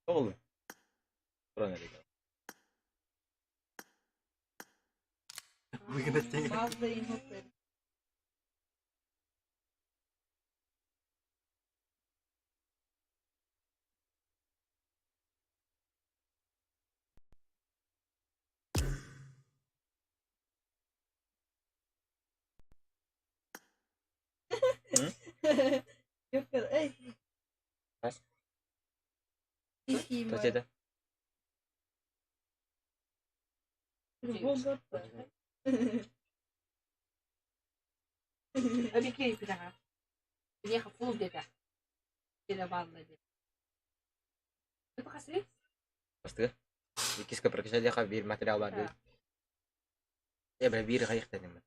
Ол. Туран эрэ. Хас? Тоседа. Бастыгы. Иккискэ прокачать биир материал бар дии. Э, биир хайыктаным.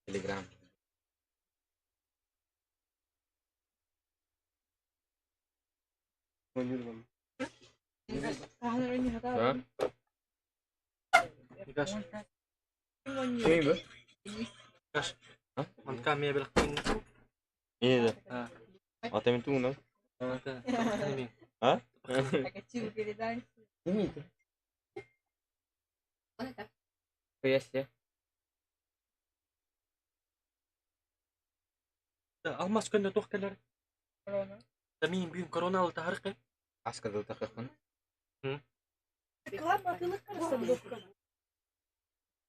Телеграм. А? Ким бу? Ini Ата мен тугунан. А? Ким это? Поясни. Алмаз көнө туох кэлэр? Мин бүгүн корона алтаһаркы. Аска дылтахыхпын.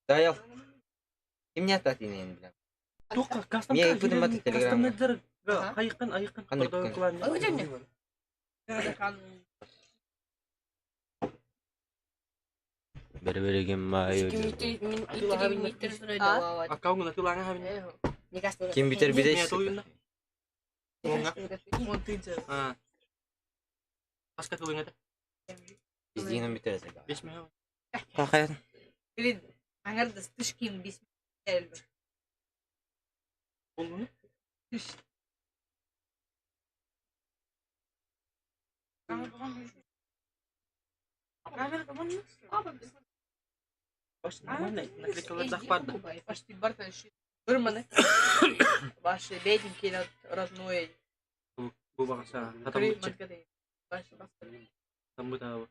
Даял. Ким не ататинен билем. Туохха кастом Мие ыппытым бат телеграмҥа. кастомнайдер хайыккын айыккын Ханнык Аккаунтун атылааҥа хабин. Ким бүтэр Мие билей. тулуйна. Уонга. А. Аска тулуйна. Издиинен бүтэр. Бес меха. Хахайын. Болуну. Баш нормально наклейкалар барды. Ваши бедненькие родной. Бу багаса хатамбытчы. Тамбыта.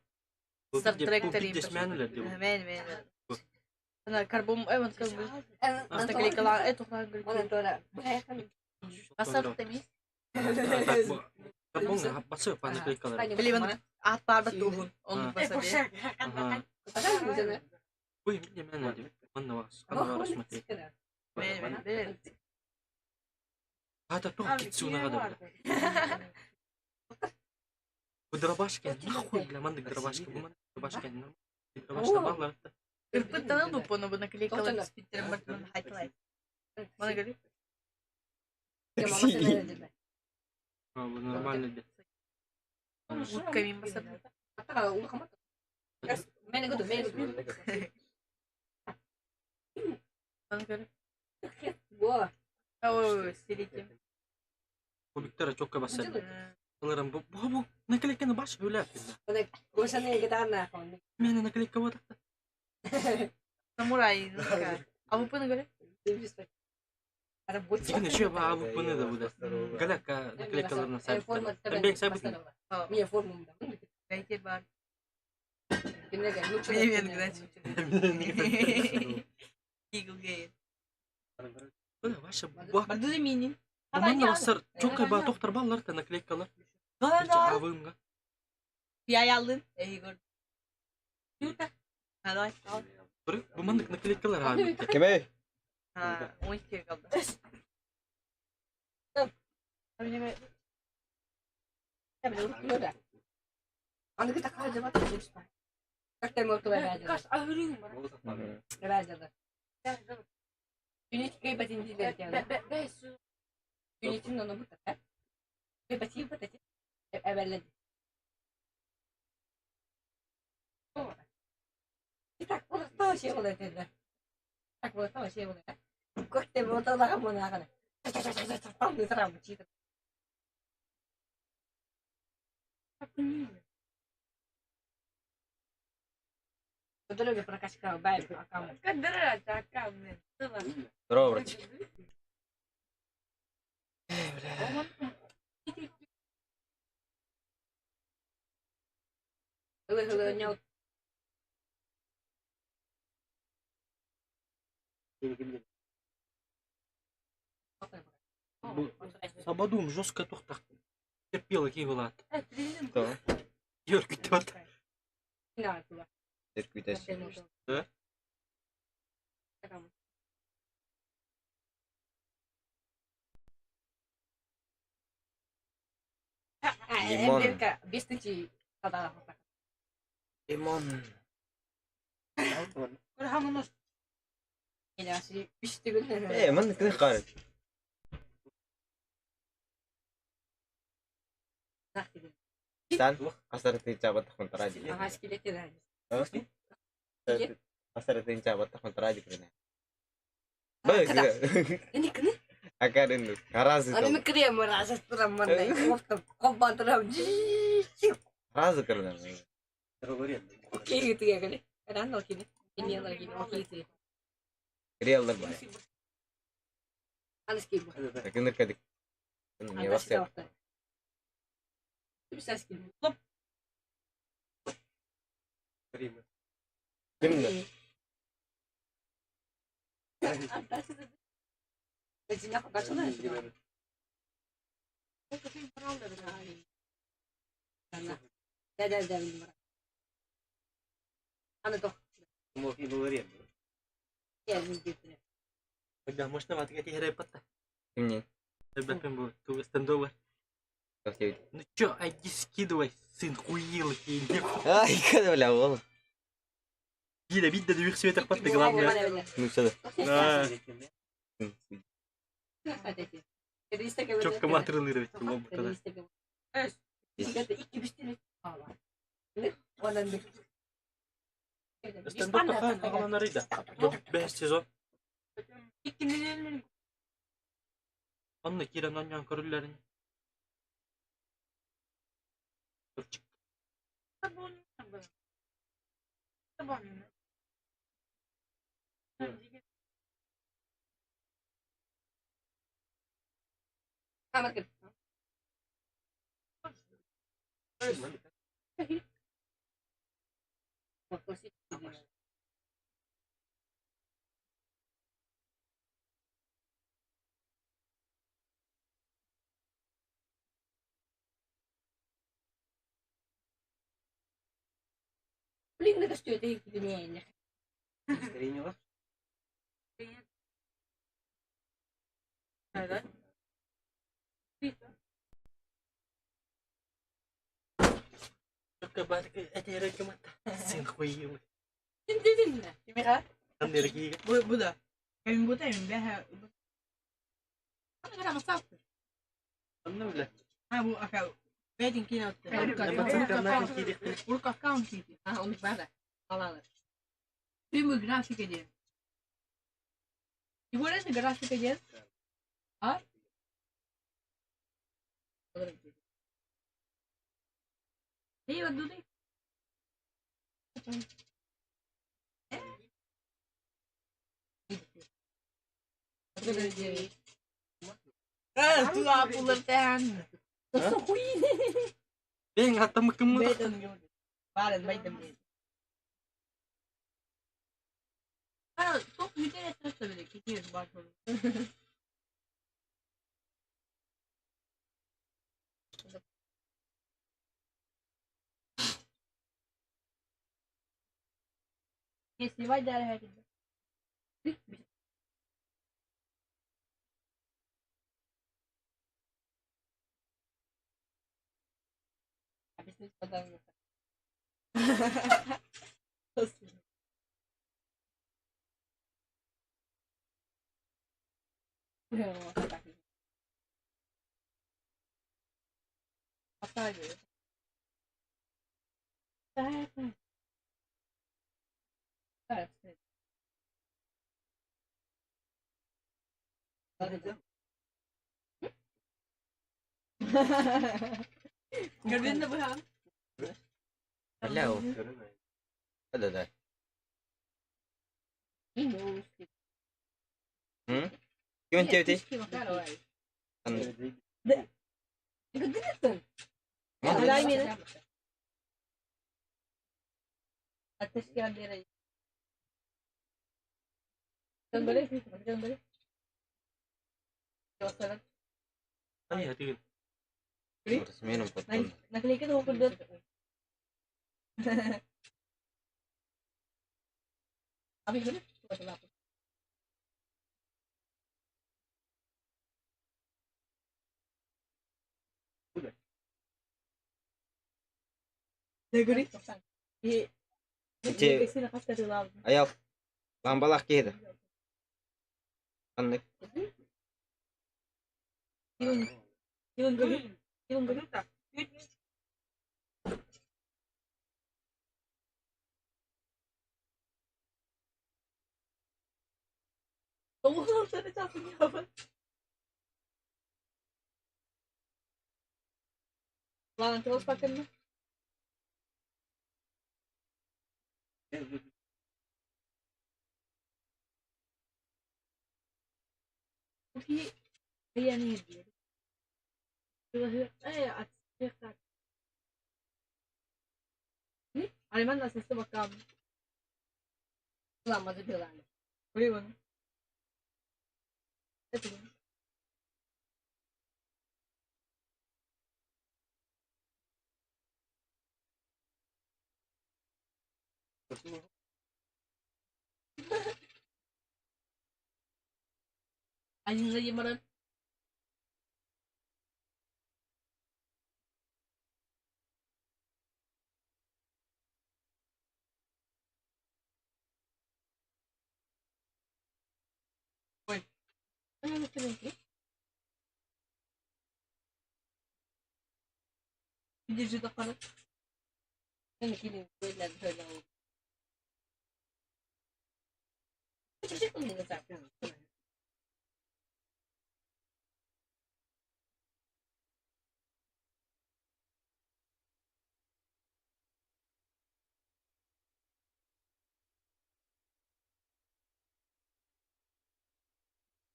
Бу десмәнүләр дип. Мен мен. Ана карбом эван карбом. Наклейкалар эту Карбон басы па наклейкалар. Билибин ат барбат туһун. Он басаби. Ой, мне мен дип. Манна вас. Анна вас смотри. Мен мен. Ата тух китсуна гада. Бу дробашка, нахуй, бля, мандык дробашка, бу мандык дробашка, дробашка баллар. Ырпыттан дуппону бу наклейкалар спиттерин бартынан хайтылай. Мана гали. Бу нормально де. Утка мин басаби. Мана гали. Ой, сирики. Кубиктара чокка басар. Аларам бу бу бу наклейканы баш бөләп. Мен наклейка вот. Самурай. А вы пына гали? Дигән еще ба бу пыны да буде. Галяка наклейкаларына сабит. Бен сабит. Гайтер бар. Игл гей. Ваша бу Бардуды мини. Манна басар чокка ба тохтар баллар та наклейкалар. Авымга. Пияялын. Эй, гор. Давай. Бу мандык наклейкалар abi. Кемей? Ha, 12 kaldı. Здорово, братчик. Сабадум жестко тухтах. Терпела киевалат. Что? Йөркүтөт. Терпи Да? Лимон. Лимон. Манна кини харыт. Тан асар тыынча баттах контради. Асар тыынча баттах контради киринэ. Акарын харазы. Харазы киринэ. Реаллар бар. Кыныр кадык. Не вася. Кимне? Бля, можно ватгати херепата. Кимне? Ребята, был ту стендовер. Как тебе? Ну чё, айди скидывай, сын хуил Ай, когда бля, ол. Биля, видно, двух светах патты, главное. Ну что? Да. Чётко матрылировать, лоб тогда. Стендоп тахан, ағалан арыйда. Бәс сезон. Онны кирен оньян көрүлләрин. Чётко барка, эти рекомата. Сын хуил. Аннергия. Bu da. Benim bu da benim. Анны бля. Ha bu aka. Бең аттамы кыммы. Көрбүн да быһаҕын. Бля, ол. Да-да. М? Ким диэбитий? Ханнык? Ити Айал ламбалаах киһи да? Ханнык?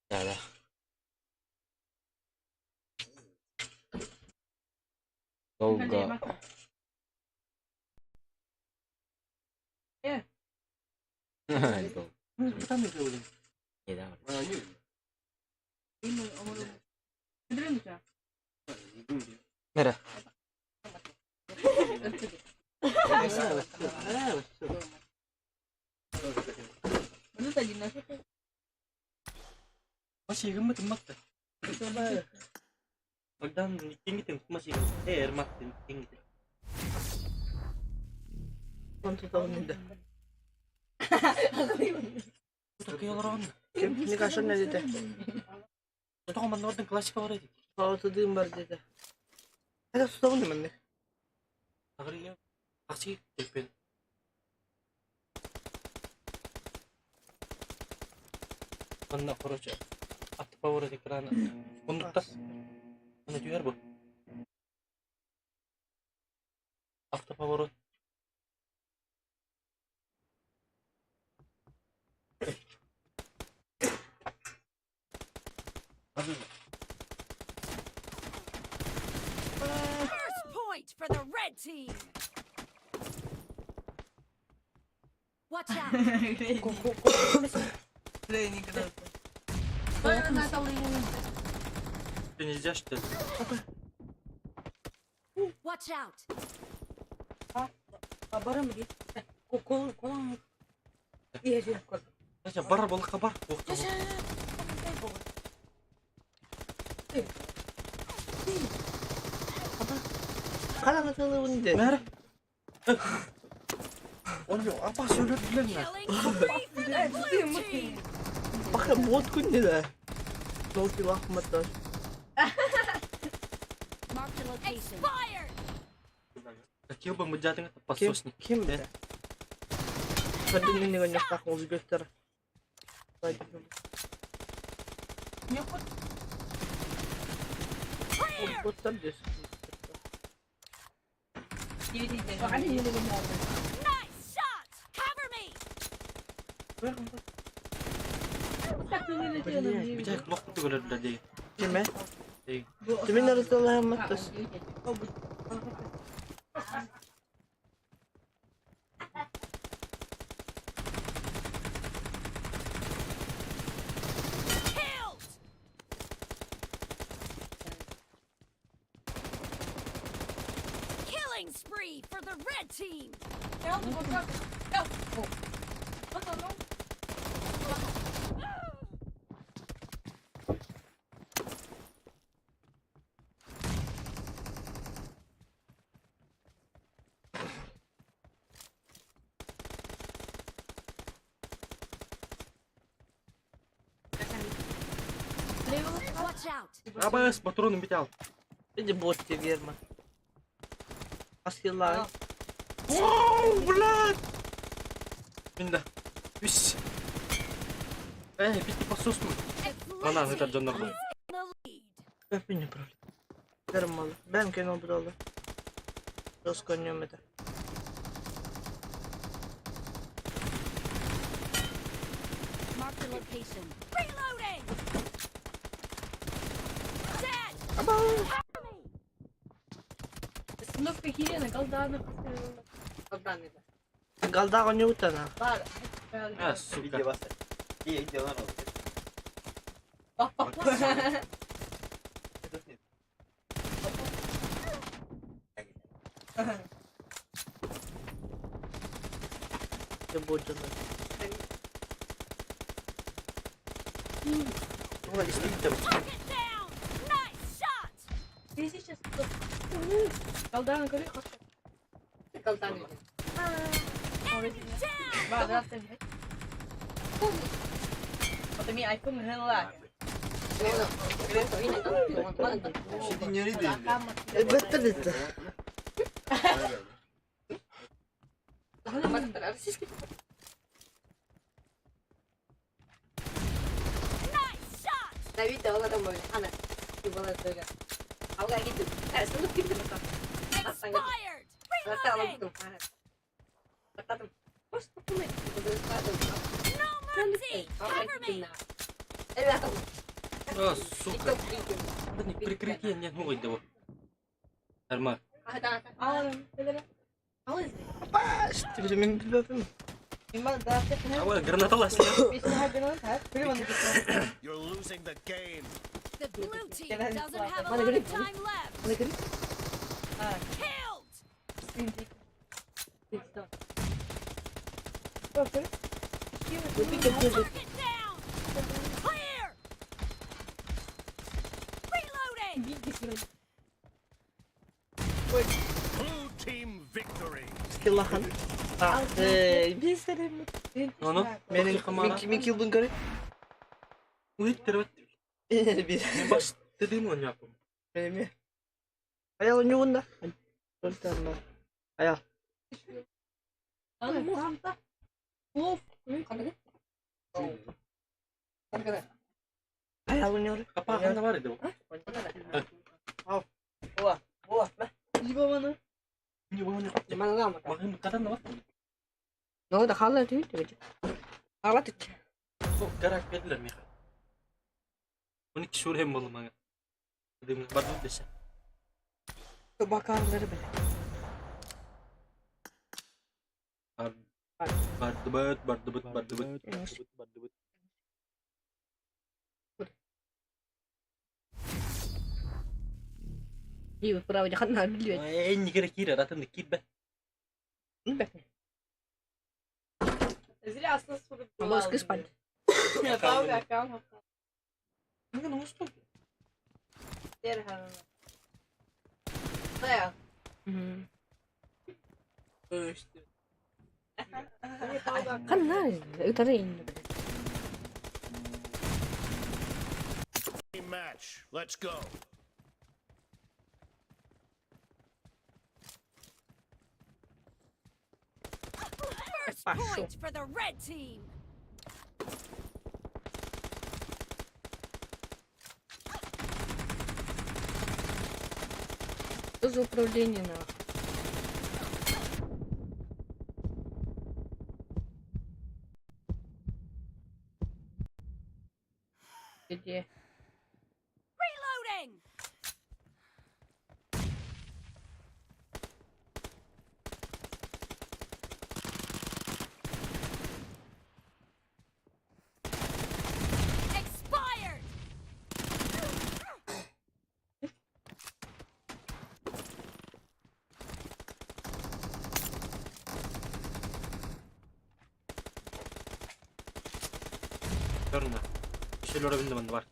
Да-да. Долго. Долго. Mira. Ким First point for the red team. Watch out. Watch out. Killing spree for the blue team. Mark the location. Expired. Clear. Nice shot. Cover me. Блядь, битяк лох куту көрөр дии. Киме? Эй. Кимин арыталаһамматтас? Killed. Killing spree for the red team. Watch out. Абас, патроны битял. Иди бот тебе верма. Асхилай. Вау, блядь! Минда. Үс. Эй, бити пососну. The Мана blue ыытар team дьоннорбун. is in the lead. Öpünü problem. Вермалы. Бэм кино бралы. Росконьем это. Mark the location. Reloading. Dead. Аба! Cover me. Галдага не утана. А, сука. Ты будешь. Target down. Nice shot. Enemy down. Беттер это. Nice shot. Expired. Reloading. No mercy. Cover me. А, сука. Блин, прикрытие не ну его. Арма. Ты мен билбеппин. Ава, граната ласла. You're losing the game. The blue team doesn't have a lot of time left. Killed. Target down. Clear. Reloading. Blue team victory. Скиллахан. Бисерим. Ону? Менин мен килбин көрө. Уйт тербет. Бир. Баш тедим он япым. Эми. Аял нюгунда. Толтарма. Аял. Аял нюр. Капа ханда бар иди. Була. Була. Не оны. Магын кадан бар. Ну да хала ты ты. Хала ты. О, гарак бердилер меха. Оны кишур hem болду мага. Дедим бар десе. Бакарлары биле. Бар. Бардыбыт, бардыбыт, бардыбыт, бардыбыт, бардыбыт. Эй, не керек кир, атын кир бе. Мага ну что? Team match. Let's go. First point for the red team. Что за управление нахуй? Где? Reloading. Expired. Көрүнэ. Үсөл өрөбүн да манна бар.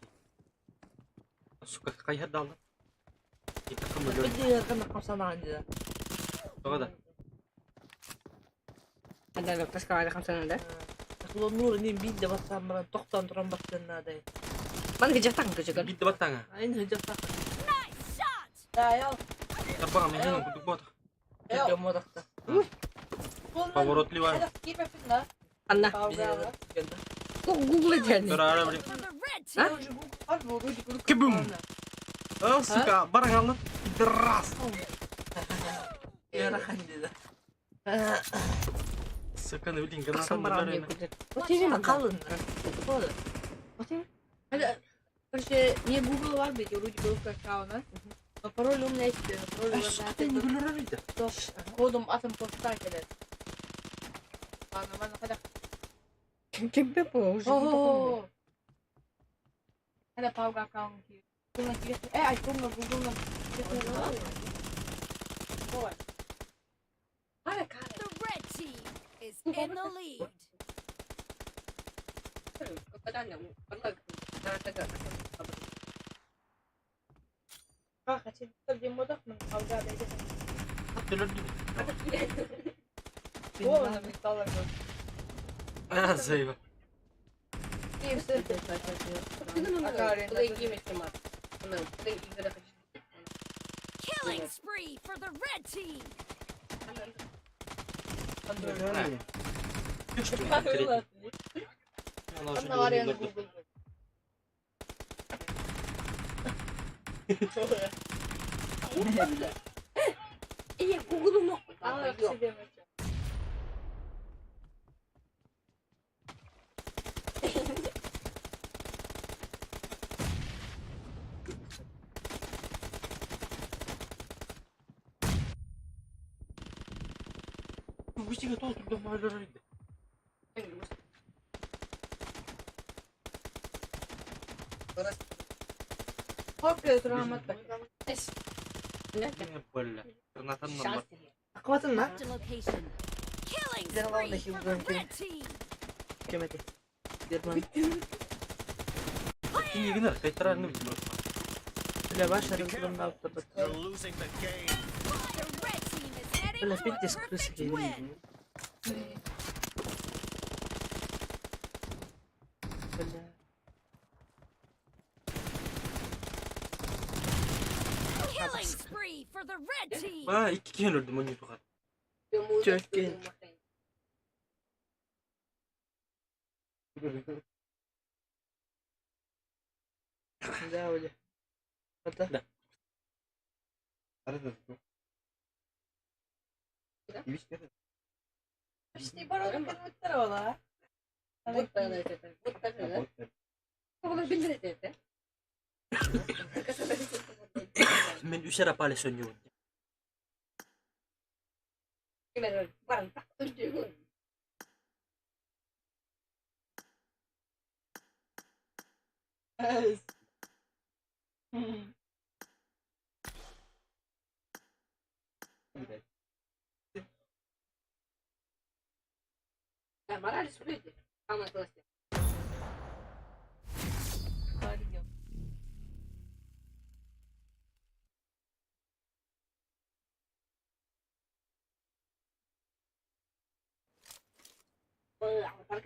Сука, хайһар да алла. Итакым өлөр. Тоҕо да. Анда таскалары хамсанан да. Клоннуур инин биирдэ баттаан баран тохтоон туран баттыан наадай. Маннык дьахтаҥ көчөгөн. Биирдэ баттаҥа. Айн хыдьахтах. Nice shot. Тарбаҕа миһин курдук буотах. Дьоммодохто. Поворотливая. Анна. Гугл этэн. Көрөөрө били. For the red team. Кибум! О, сука, бараҥаллы. Пидорас! Ыарахан дида. Сука, ну блин, гранатан Тахсан баран өлөр. диэн көрдөр. Қалын. Короче, не Google бар ведь, вроде был аккаунт, но пароль у меня есть, пароль Өлөр үйді. Кодум атым поста келет. Ана мана хада. Кемпе по уже. О. Хада пауга аккаунт. Google кирет. Э, ай Google Google. The red team is in the lead. Өлөр А, заеба. Killing spree for the red team. Ие, Google Бустига толтурдum өлөр үйді. Бөллө. Гранатан бар. Акватын на? Marked a location. Killing Then allow the spree for human the to- red team. Кемети. Герман. Кинигинер, кайтарарны билмем. Бля, баш арыгын алып You're losing the game. The red team is heading Бля, to a опять здесь крысы perfect win. Бля. Killing spree for the red team. А, икки киһин өлдүм онньу тугар. Чөккин. Да, Оля. Это? Да. Мен үс эрэ пале сөнньүбүн.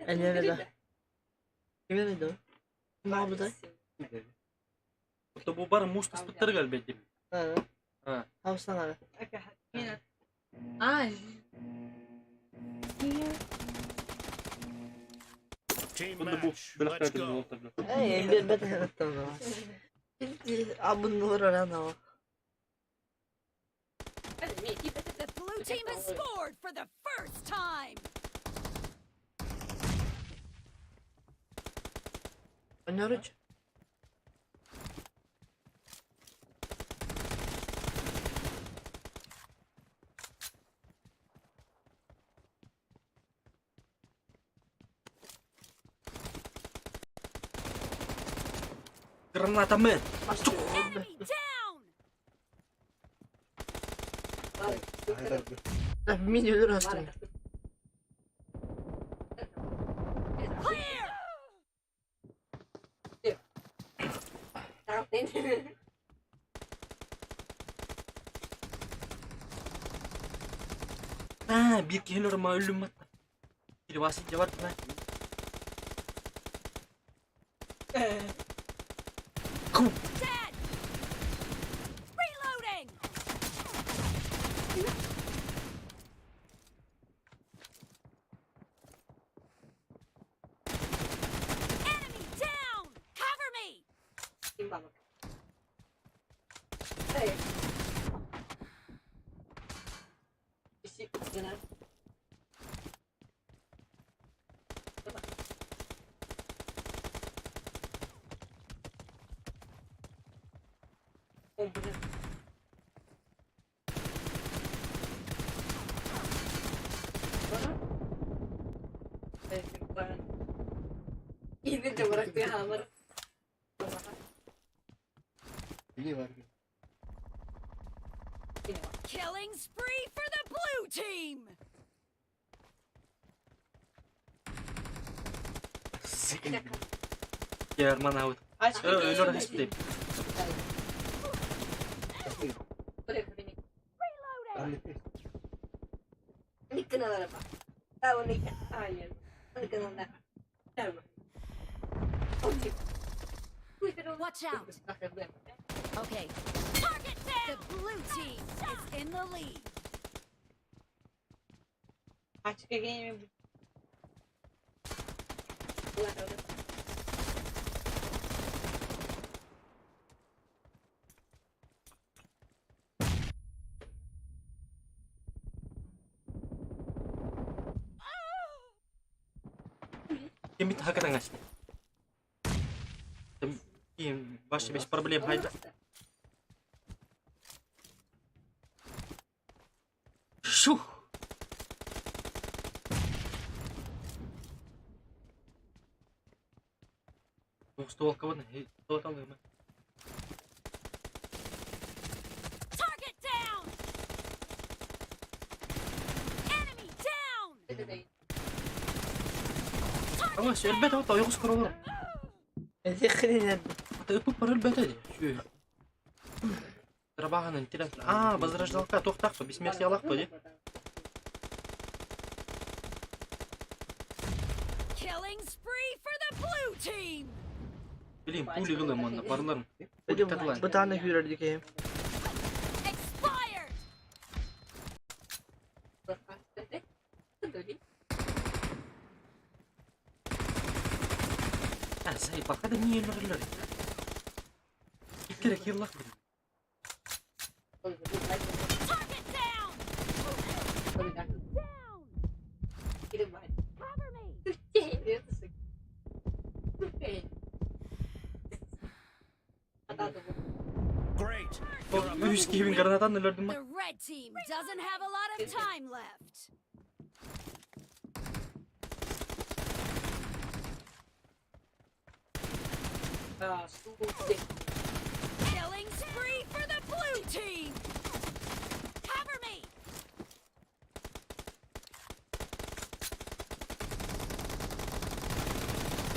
Эле да. Ким да? Мабыда. Ото бу бар муз таспыттар галбет деп. А. А. Хавсан ара. А, Team Онда бу match. Let's go. Эй, бер бер. Абын нур арана. team has scored for the first time. Анярыч. Гранатомет! Enemy down. Мин өлөр астым. Clear. А, bir kilo malum mat. Kirvasi cevap mı? Kum. Dead. Reloading. Enemy down. Cover me. Killing spree for the blue team. German out. Öyle hiçbir Watch out. Okay. Target down. The blue team is in the lead. Kim bitti hakikaten kaçtı. Вообще без проблем. Haydi. Шух. Ствол кого Ствол кого Target down. Enemy down. Ama elbette hatta yok skor olur. Хрен. Hatta öpüp var elbette. Şu. Трабаганын тирән. А, возрождалка тохтак бессмертие алак ди. Killing spree for the blue team. Блин, пули гылым онда барларым. Бытаны хүрер дикейм. Expired. Ha, say bak hadi niye ölürler? Bir kere yıllık bir. Target down. Down. Cover me. Great. Üç gibi granattan öldürdüm The bak. red team doesn't have a lot of time left. Killing spree for the blue team. Cover me.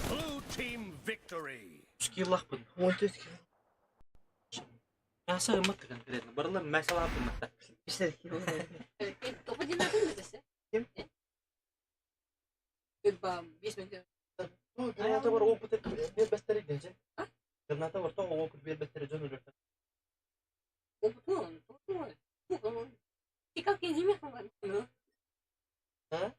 Blue team victory. Üç yıllık bir. 14 Yasa ımıt конкретно. Барлар мәсәлә ымыт. İşte. Граната бар опыт бер бәстәре дәҗә. Граната бар то опыт бер бәстәре җон үлер. Ha?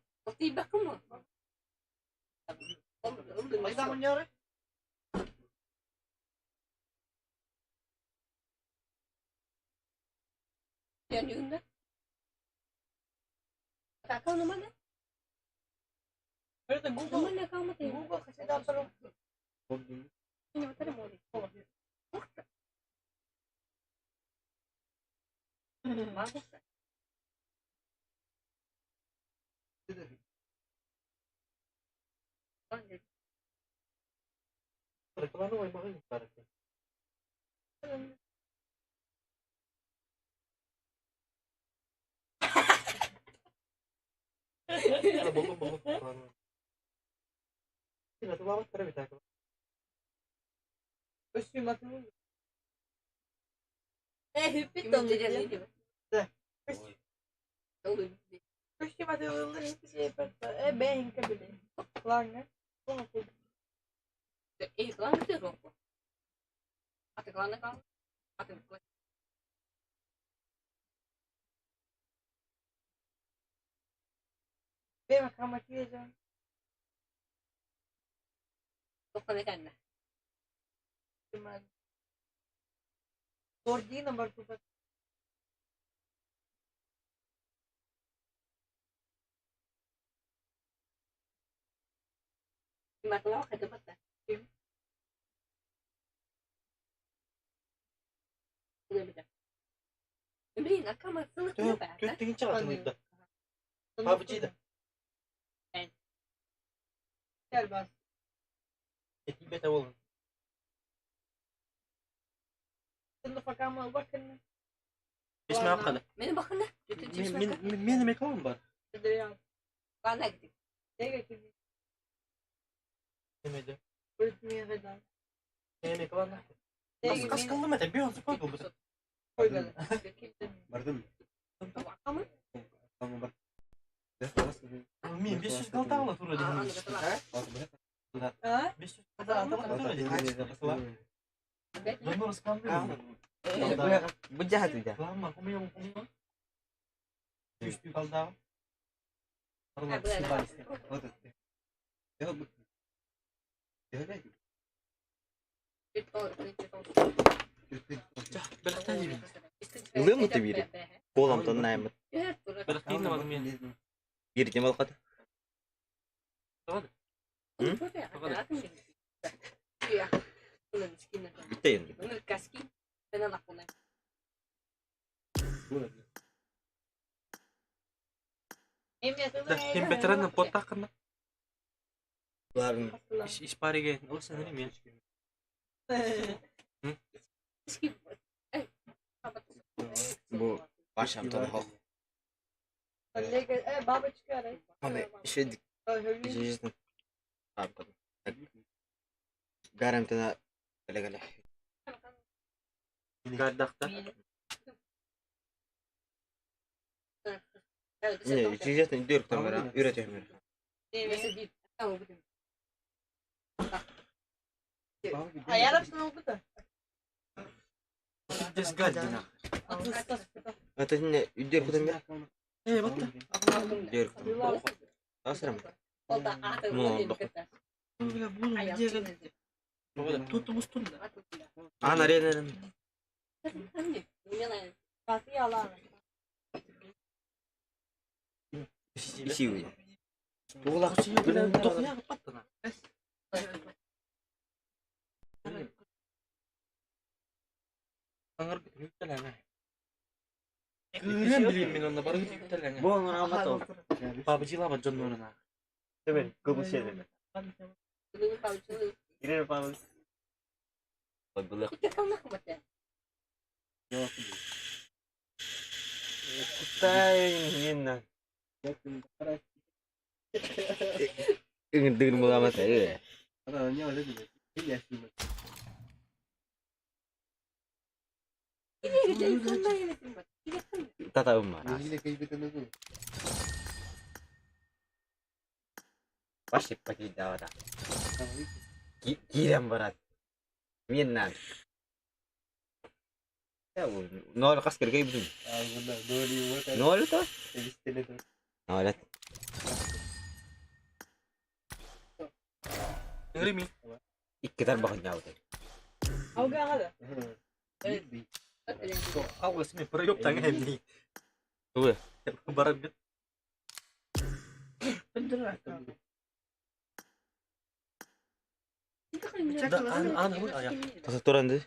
Таса туранды.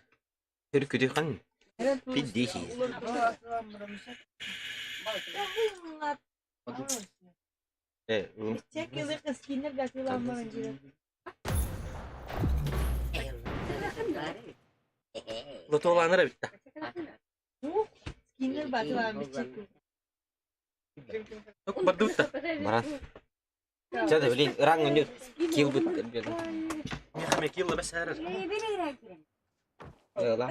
Hürküdü kan. Piddi. Лотоланыр битте. Барды битте. Баран. Жада блин, ранг өнөр килл бит. Мехме килл бес әрер. Ла.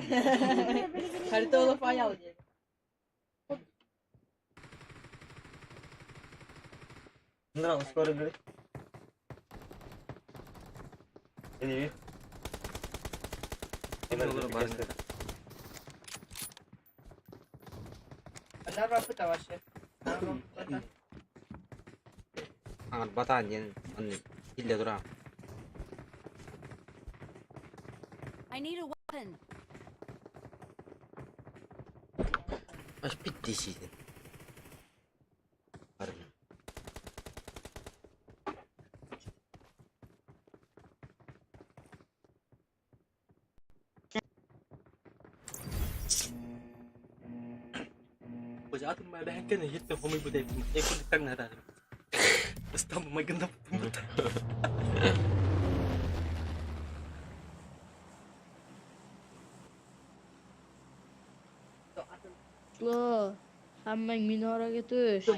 Аңар батан ден аны килле тура. I need a weapon. Аш битти сидин. Барым. Бажатын ма бәһәккән еттен хомой бу дип. Эко диктан нада. Ыстам магында бут. Hammang minoraga tush.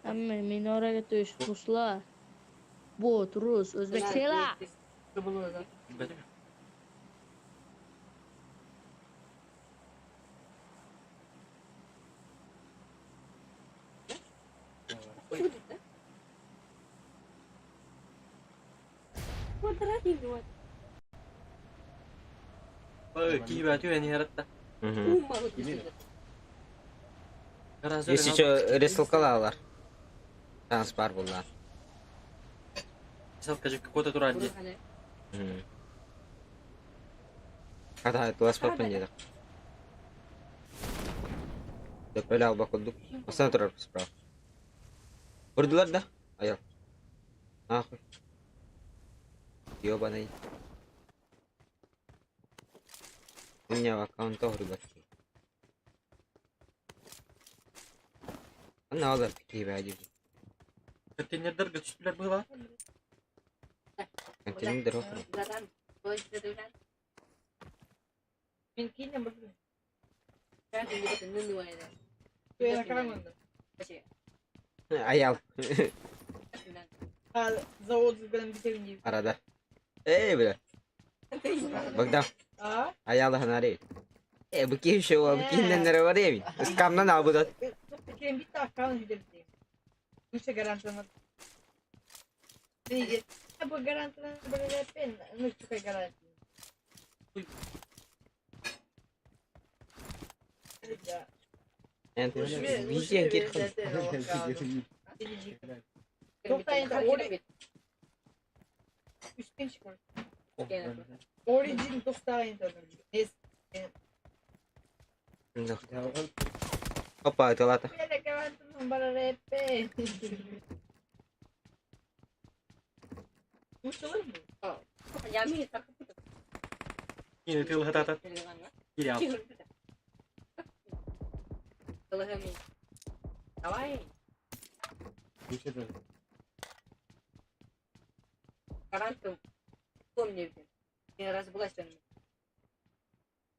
Hammang minoraga tush, ruslar. Bot, rus, o'zbek sela. Ой, киба түйен яратта. Если что, ресалкалалар. Шанс бар булар. Ресалка жөккө кота турар ди. Хата туас папын дедик. Деп эле алба кылдык. Астана турар справа. Бурдулар да? Аял. Нахуй. Ёбаный. У меня аккаунт тоже ребятки. Ана алар киби әдиби. Контейнердер түстүлөр була. Контейнер отур. Аял. Арада. Эй, бля. Богдан. Аял ханари. Э, бу ким шоу, бу кимден нере бар эми. Скамнан албыдат. Визия кир. Опа, это лата. Кини тыл хатата. Кири ал. Давай. Гарантом помню. Я раз была с ним.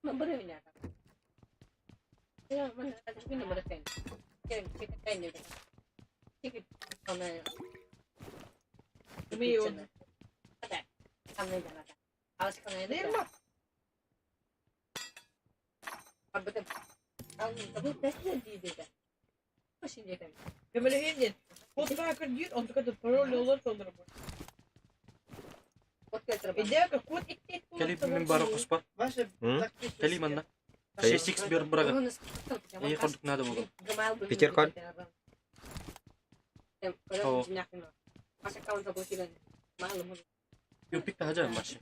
Ну, бери меня там. Я мене Кели мен бары коспа. Кели манна. 6x бер брага. Эй, курдук надо было. Питер кол. Юпик та хажа башы.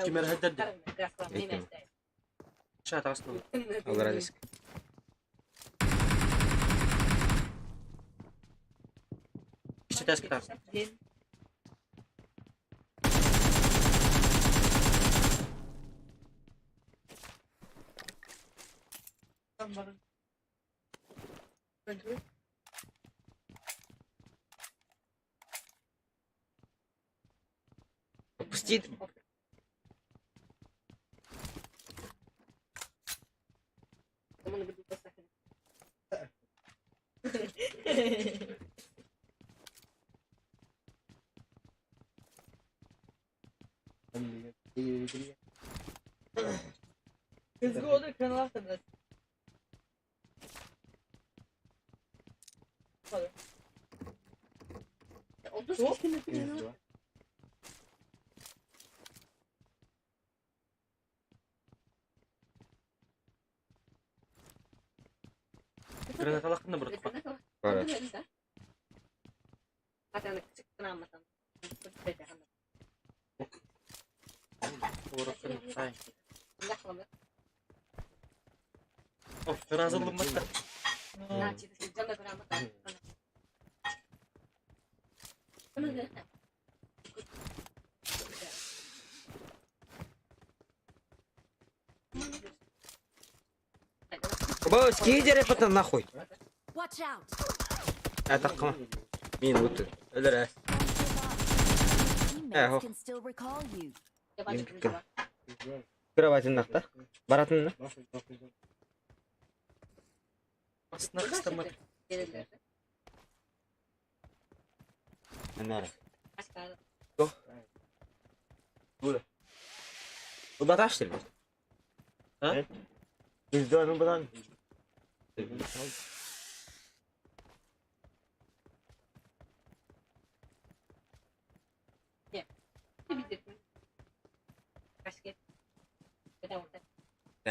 Ким эрэ сылдьар дии. Чаа таҕыстылар. Аллараа диск. Иччитээски таҕыста. Опусти. Гранаталаахтын да бырахпат. Бара. Уораттан сай. О, ыраазыллымматтар. Бо, скидеры потом нахуй. Watch out! Атаққыма. Мен өтті. Өлөр ә. Don't give up. Your Eh, ho. teammates can still recall you. Кроватын нақта. Баратын на. Астына қыстырмат. Анара. Убаташ ты. А? Пизда, ну бадан.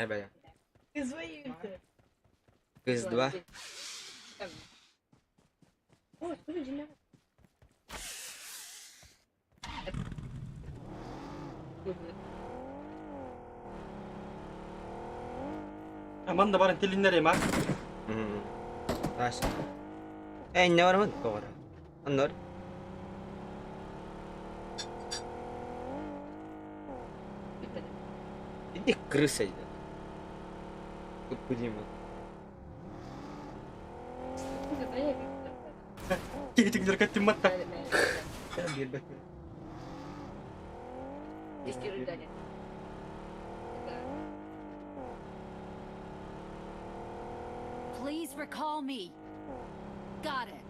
Бә. Кыз два. Аман да барын телиннер эма. Аш. Эй, не бар ма? Тоғыр. Аннар. Иди крыса иди. Тут Киһитиңдер кеттимматта. Please recall me. Got it.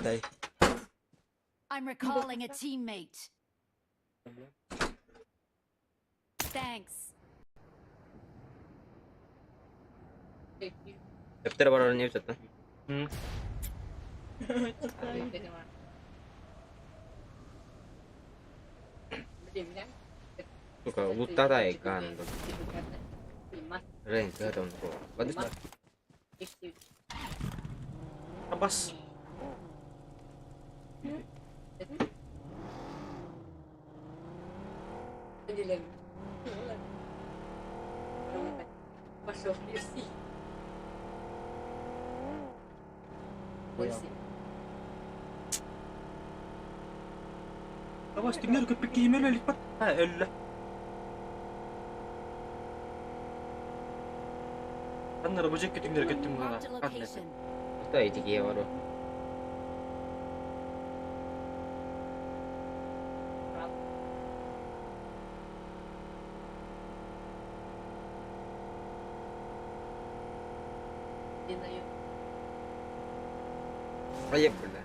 Дай. I'm recalling a teammate. Thanks. Өптер бар не өтет, Сука, лутадай ган. Рейн, ты это он. Ладно. Абас. Абас түңнер көппек киимел өлүк бат. Ха, өллө. Аннары бу жекке түңнер көттүм гана. Marked a location. Куда эти бар. Ай, бля.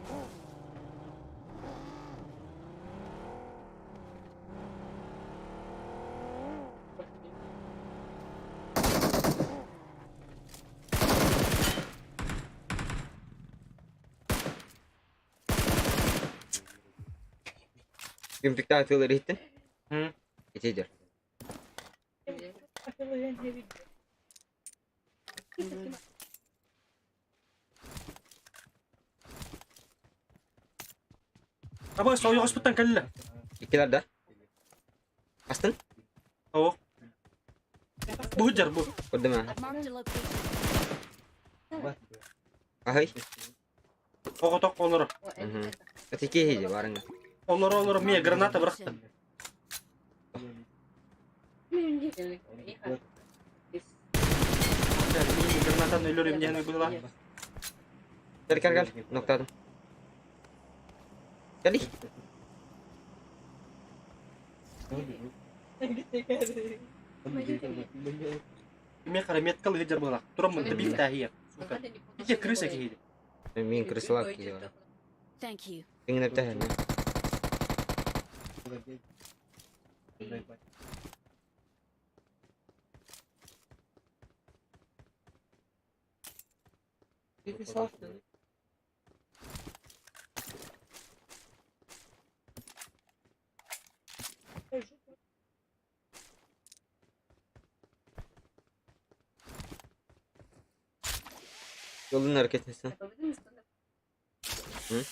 Күмпүктээх атыылар иһиттин? Hı. Ити дьэр. Абы сойоҕоспуттан кэллэ. Иккилэр да? Астын? Оо. Бу дьар бу. Көрдүм аа. Marked a location. Аһый. Оҕотох олоро. Мгм. Это киһи дии барыңа. Олоро олоро мия граната бырахта. Гранатаны өлөрүм диэн быһыла. Кел кел кел. Ноктадым. Кели. Мия хара меткал ыдьар быһыла. Тураммын да биир тааһыйар. Сука. Ити крыса киһи. Мин крысалак киһи бар. Thank you. Тиңнеп тәһәне. Yolun hareket etsin. Hı?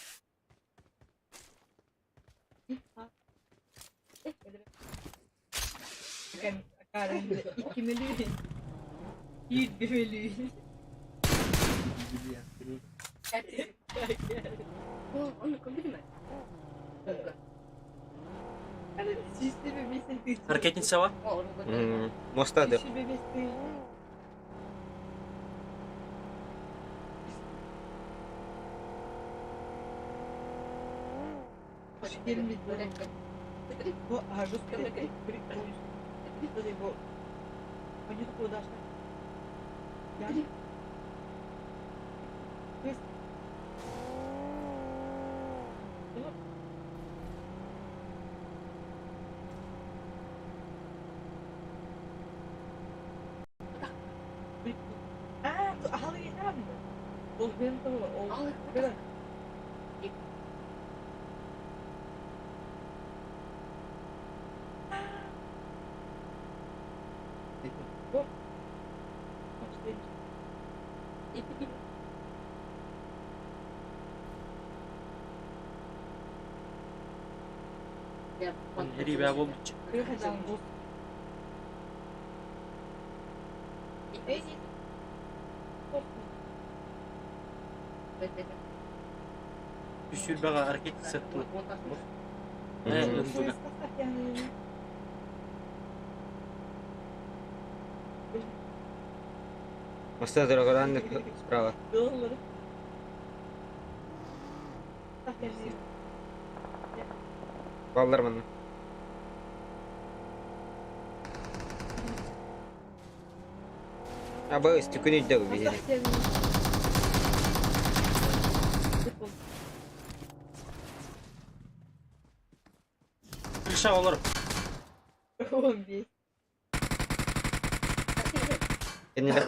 Ракетница ва? Мостады. Heri бää болбут. Үсүр баҕа ракетница тыл. Э, Моста дорогоран справа. Баллар манна. Абы үстүкүн үйдө биһири. Крыша олор. Кеннилер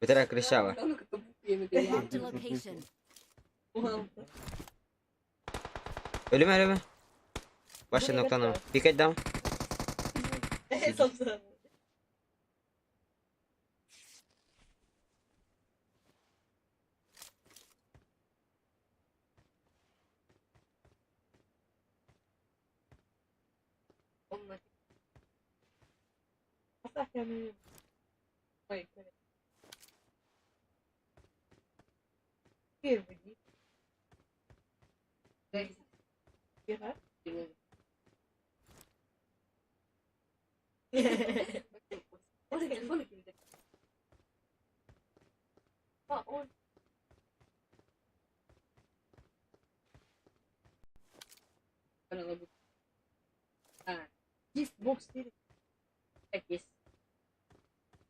Бытара крышава. Marked a location. Ölüme ölüme. Başla noktanı. Dikkat dam.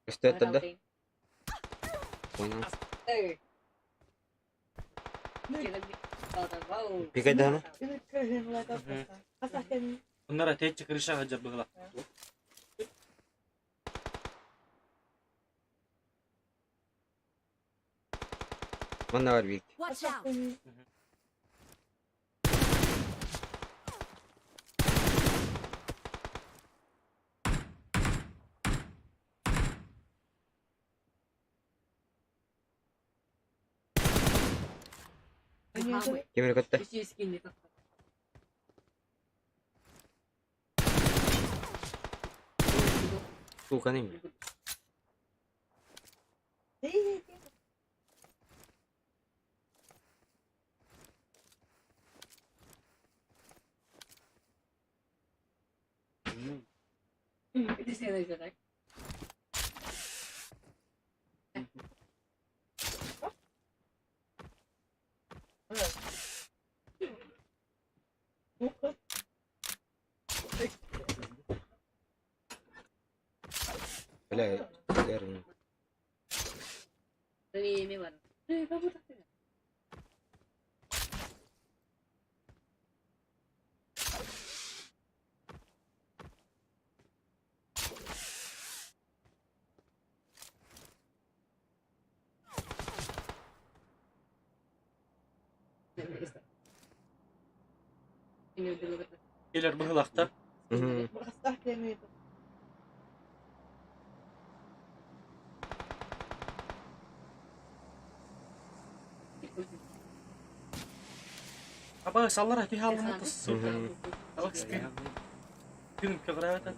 Üstü da. Понял. Пикать дама. Оннара теччи крыша хаджар быһыла. Манна бар биир. Watch out! Ким эрэ көттө? Сууканы Бля, верно. Кэлэр быһылахтар. Аба саллар ати хаалына тассы. Алекс күн кыгыраата.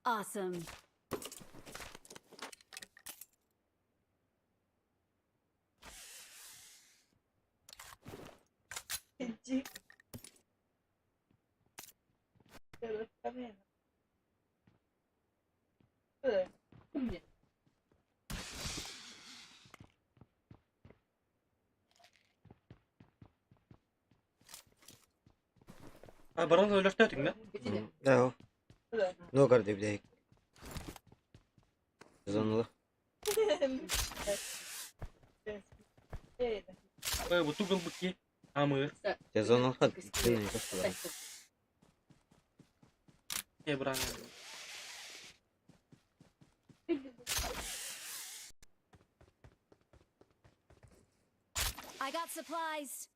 Awesome. Баран өлөртөөтүҥ да? Да. Ну, көрдө билейик. Зонула. Бу тугыл букки. Амыр. Сезонлаха дын көстүлөр. Э бран. I got supplies.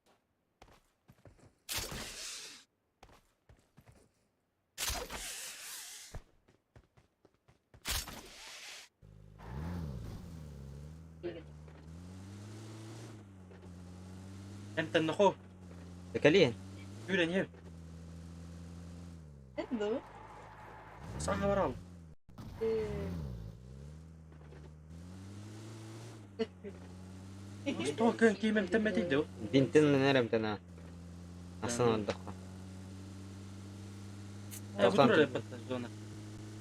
Энтэн нохо. Калиен. Күрен ел. Саха барал. Что көн киймем теммети дөө. Бинтин нерем тена. Асан отдохо. Э бу турар зона.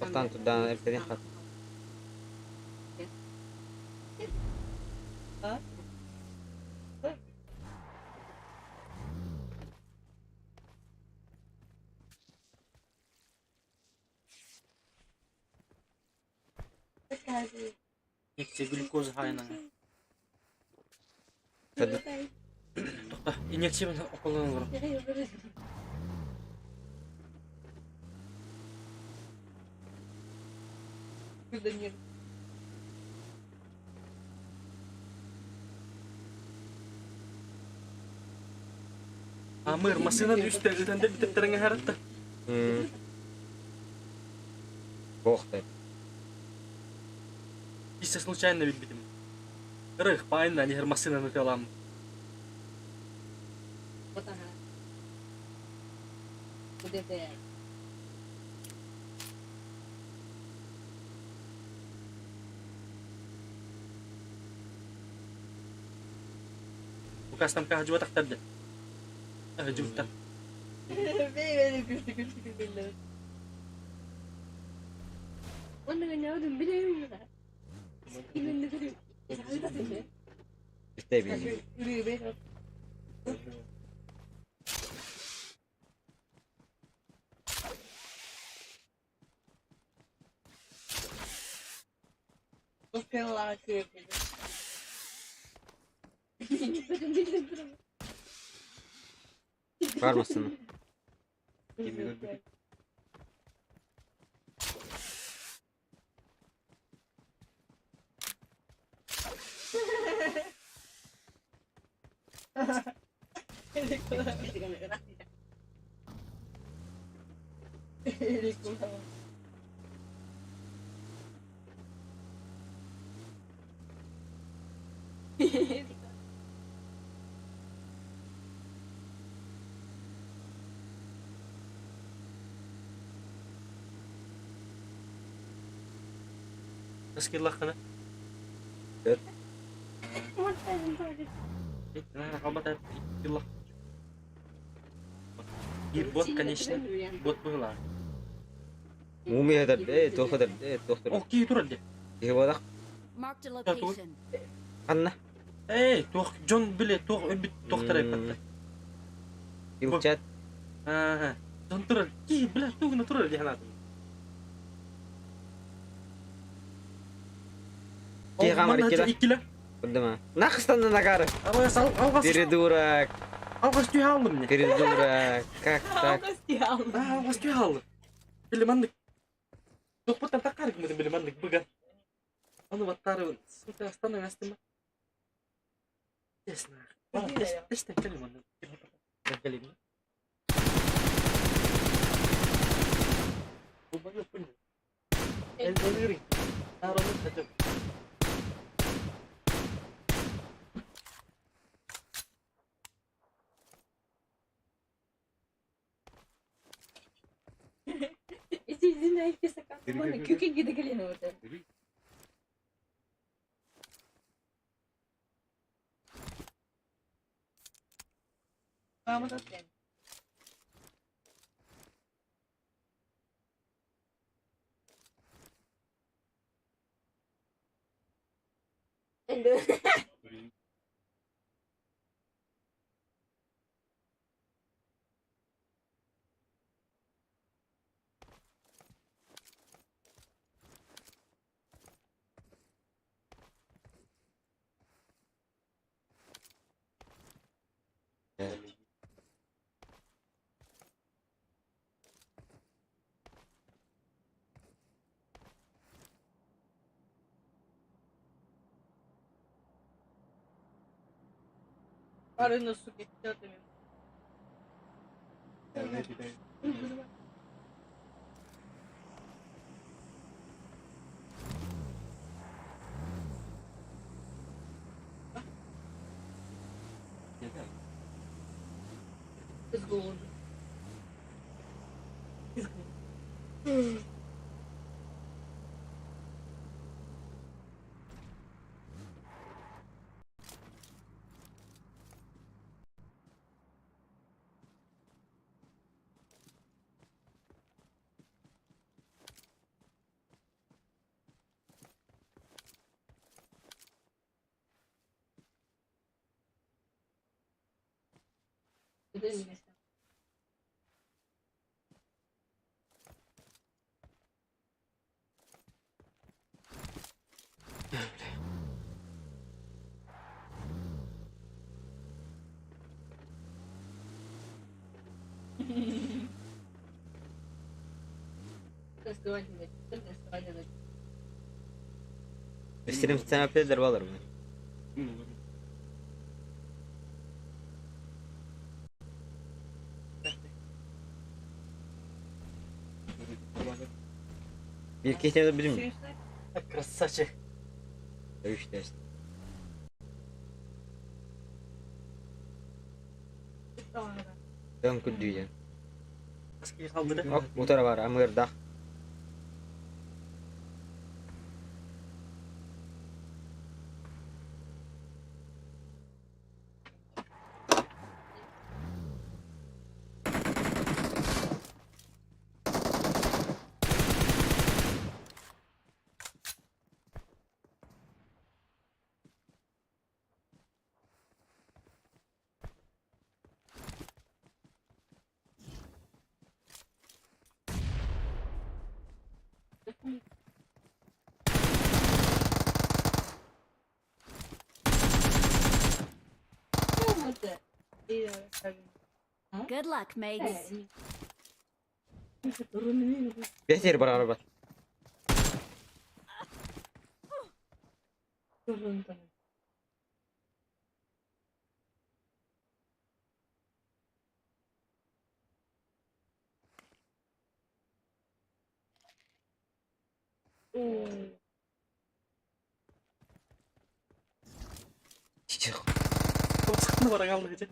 Тоқтан тудан эртеден хат. Инъекция глюкоза хайынан. Тоқта, инъекция уколланан олорор. Амыр, массыынан үстэ ытан дэлбиттэриҥ аһарытта. Бохтай. Чисто случайно билбитим. Ырых, паайна, нихер массыынан ытыалаам. Укастан хаһдьыбатахтар да. Хаһдьыбыттар. Истэбин. Бар массыына. Аскиллаххына. Эт. Биир бот, конечно. Бот быһылаах. Мумия э, туох э, туох Ох, киһи турар дии. Киһи буолах. Marked a location. Ханна? Эй, туох дьон биле, туох өлбүт туохтар эппэттэр. Килчат. Аа, дьон турар. Киһи, бля, тугуна турар дии санаатым. Киһи хаамар иккилэ. Иккилэ. Курдума. Нахстан нагары. Алгас, алгас. Придурок. Алгас түһэ алдым не. Придурок. Как так? Аа, алгас түһэ алдым. Били маннык. Туохпуттан таккар гыммытым били маннык быган. Аны баттарыбын. Сука, астаның астыма. Честно. Тест кэлим маннык. Кэлим. Сирим сценапелер балар мын. Bir kişi de bizim. Красавчик. Үч тест. Дön күрдүйен. Калдыры. Оп, утара бар, амырдах. Good luck, mates. Бетер бар арба. Сыкны бара калды.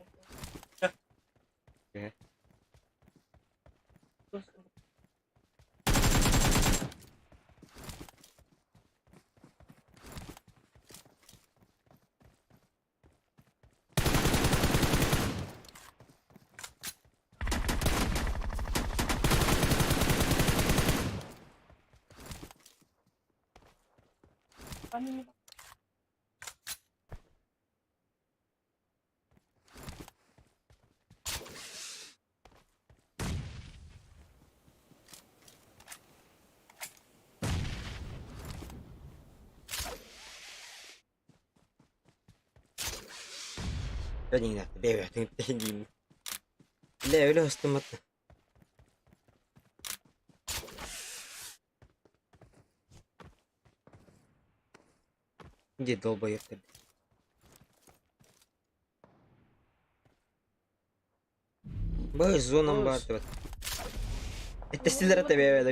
Бля, өлө ыстыматты. Где долбоёб ты? Бай зонам бар деп. Это силер тебе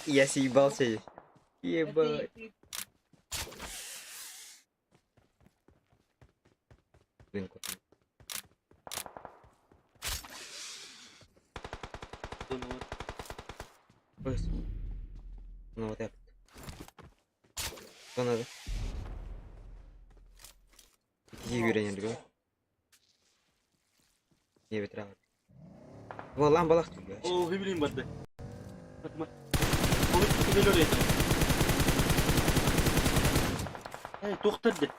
Я съебался. Ебать. Блин, кот. Ну вот это. Что надо? Какие үйренеді Не бітіре Валан балақ түгі. О, билейм барды. Эй, тоқтарды.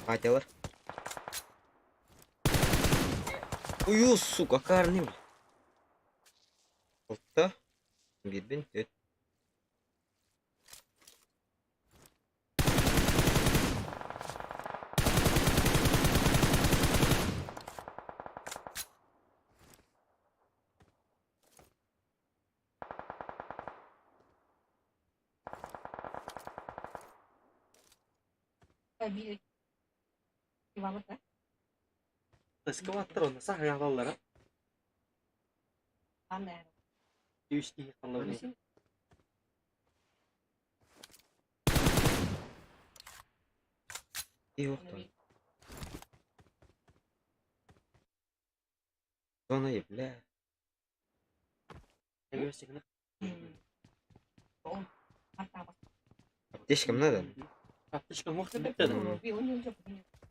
Катялар. Ую, сука, карным. Алта. Бирбин, төт. Эскаватор оны сах яғалар. Үш кихи қалар. Yok там. Зона бля. Аптечкам надо? Аптечка мықты бітті.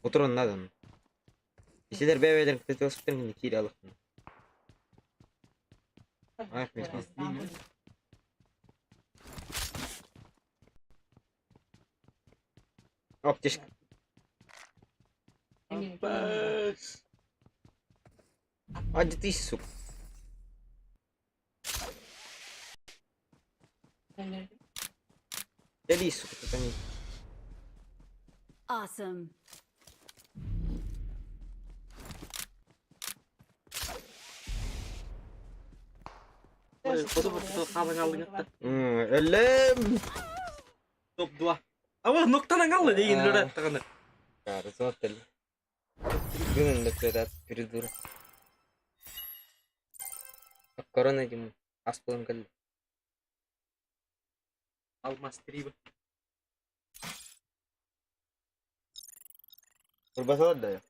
Утрон надо. Силер бәбәлер көтөспен кире алыктын. Рахмет. Аптечка. А где ты, сука? Кэлиий, сука, тутан Awesome. Хоту хаалан аллыҥатта. Өллөм! Топ 2. Ава ноктанан алла деген өлөрөт даҕаны. Кажется, Гынан да придурок. Корона дим ас буолан кэллэ. Алмаз триба. Турбасалар да.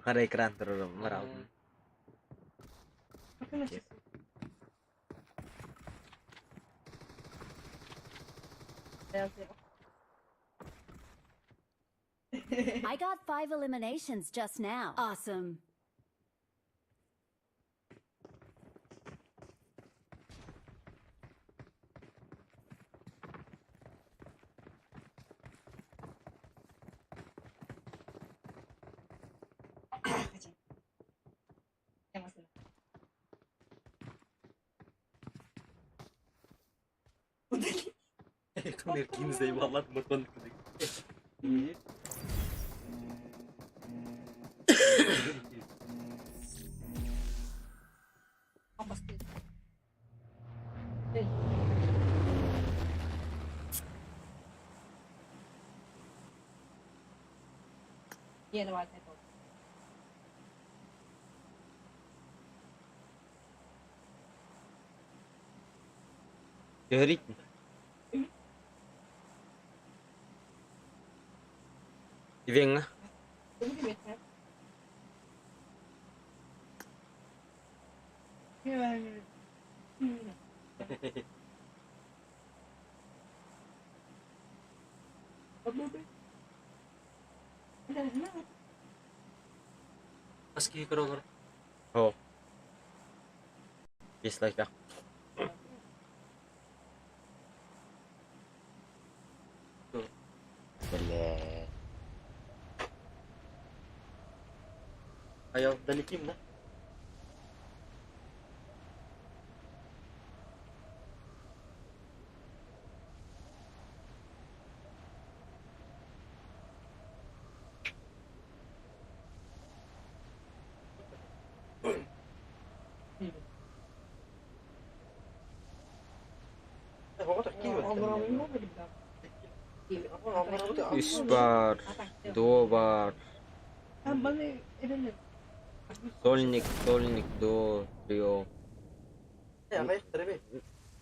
Хара экран турар бар. I got 5 eliminations just now. Awesome. Говорить. Венга. О. Есть лайк. Бля. А я далеким, да? Үс бар, до бар. Сольник, сольник, до, трио.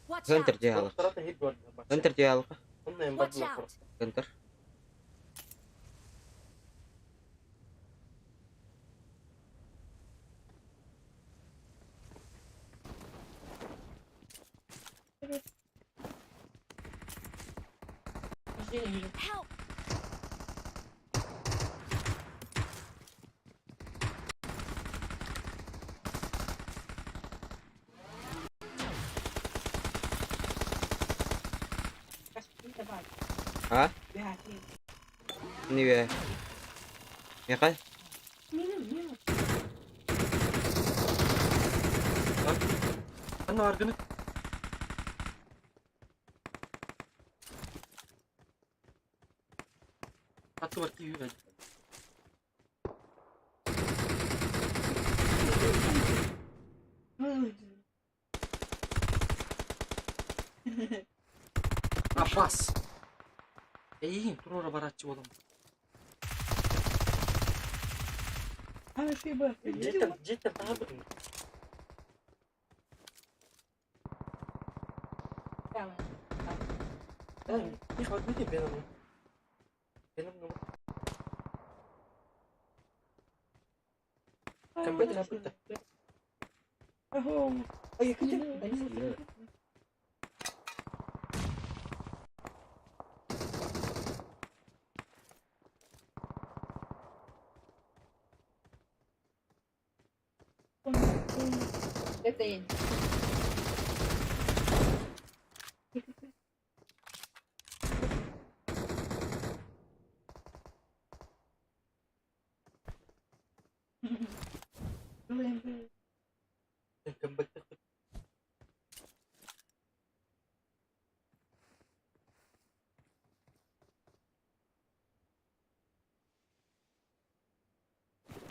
Watch Центр out. диалог. Центр диалог. Watch out. Центр. Help. А? Не ве. Михай? Аббас. Эйин, туруора барааччы буолан.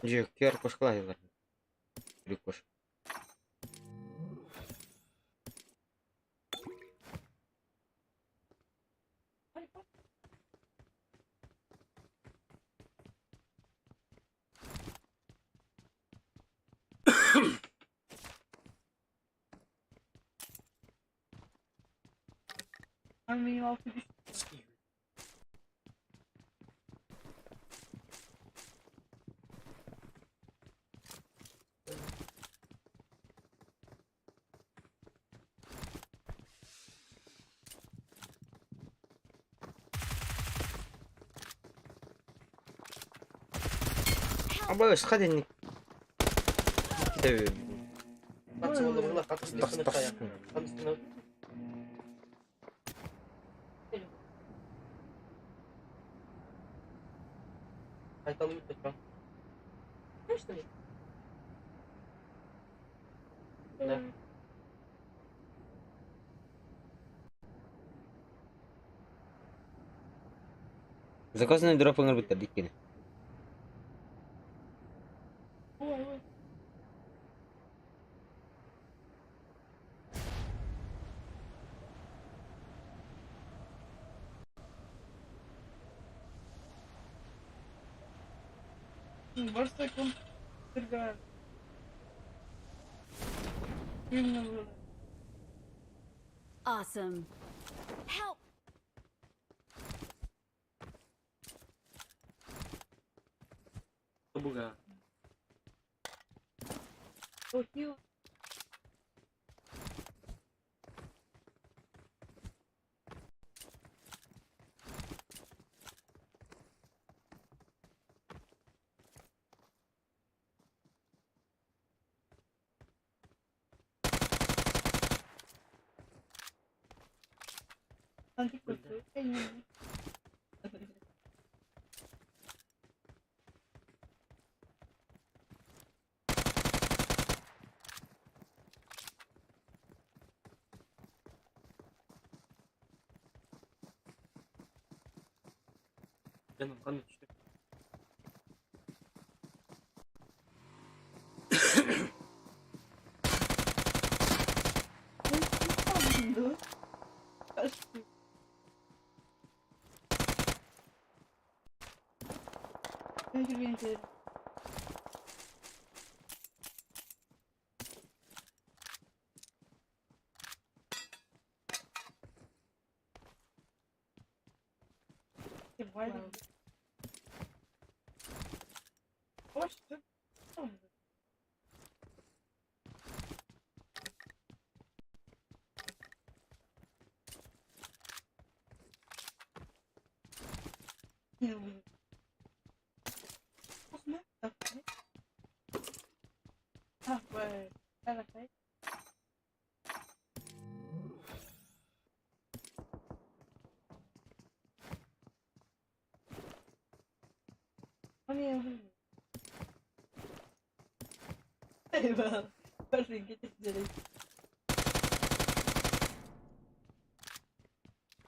Же, QR кошкалар. Кош. Ben benim altı düştü. Аба ысха дэнник. Да. Заказанный дроп оҥорбуттар диккини. Awesome. Help! Буга. Canım kanı düştü.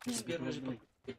С первой же попытки.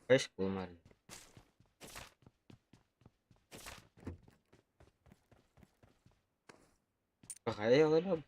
Beş bulmar. Хайа олорор.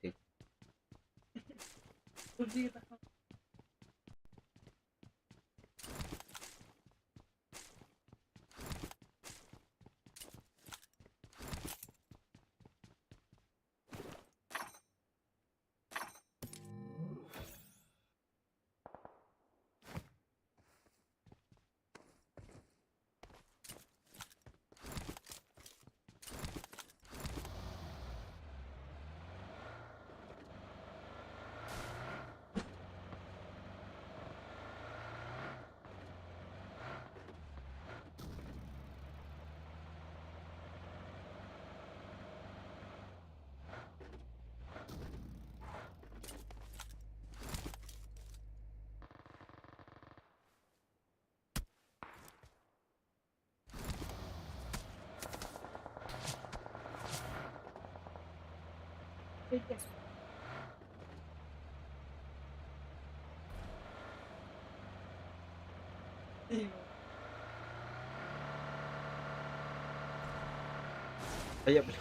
А я, бля.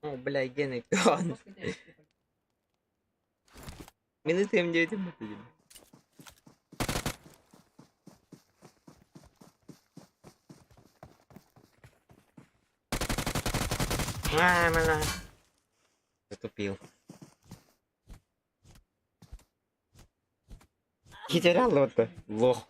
О, бля, Гена, он. Минуты М9 мы Затупил. Хитерял вот лох.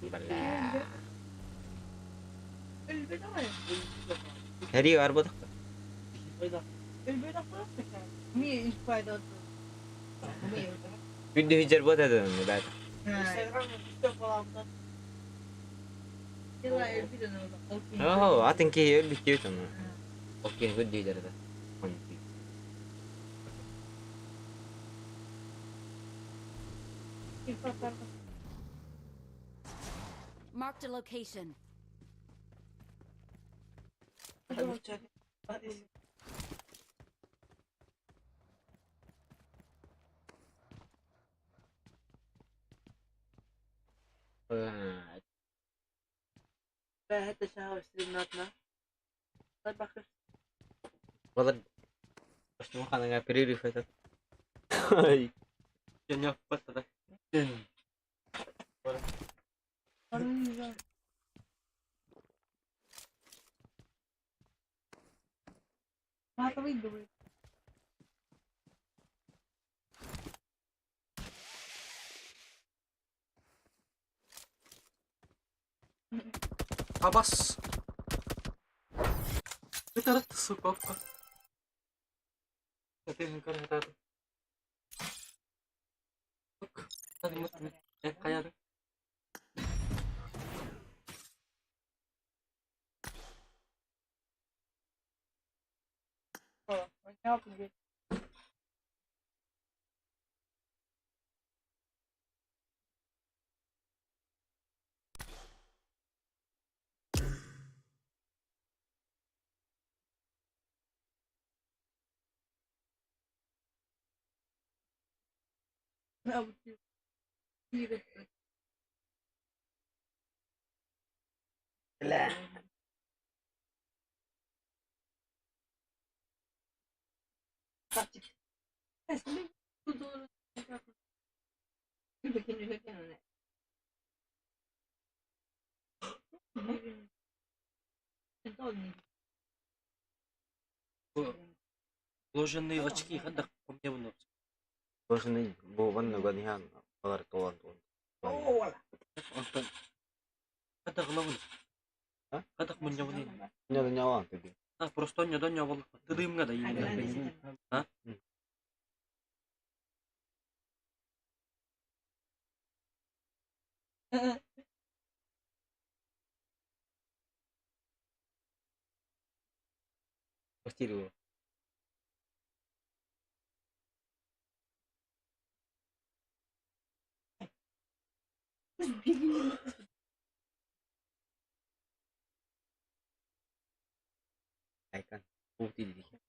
Бля. Хери арбат. Күндү хиджер бот эден, ребята. Оо, атын киһи өлбүт диэбит ону. Ол киһи күндү хиджер да. Marked a location. والله انا перерыв этот. Абас! Ытарат сука. Хайары. Бля. Кожаные очки хадах помневно. Кожаный бу ванна ганихан алар толан толан. Онтон хадах лавын. А? Хадах муннявны. Не да не алан тебе. А просто не да не бол. Тыдымга да именно. А? Квартиру. Айкан. Ух ты, дихи.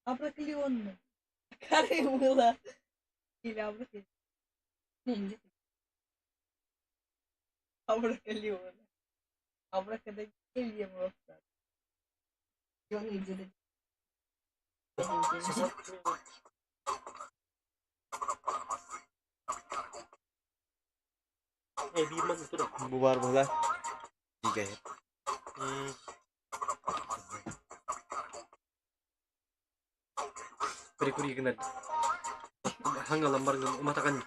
Абракалионный. Было. Или абракалион. Абракалион. Абракадабрия просто. Э, бирман туда. Бу бар була. Дигә. Прикури гынар. Хангалам баргын уматаган.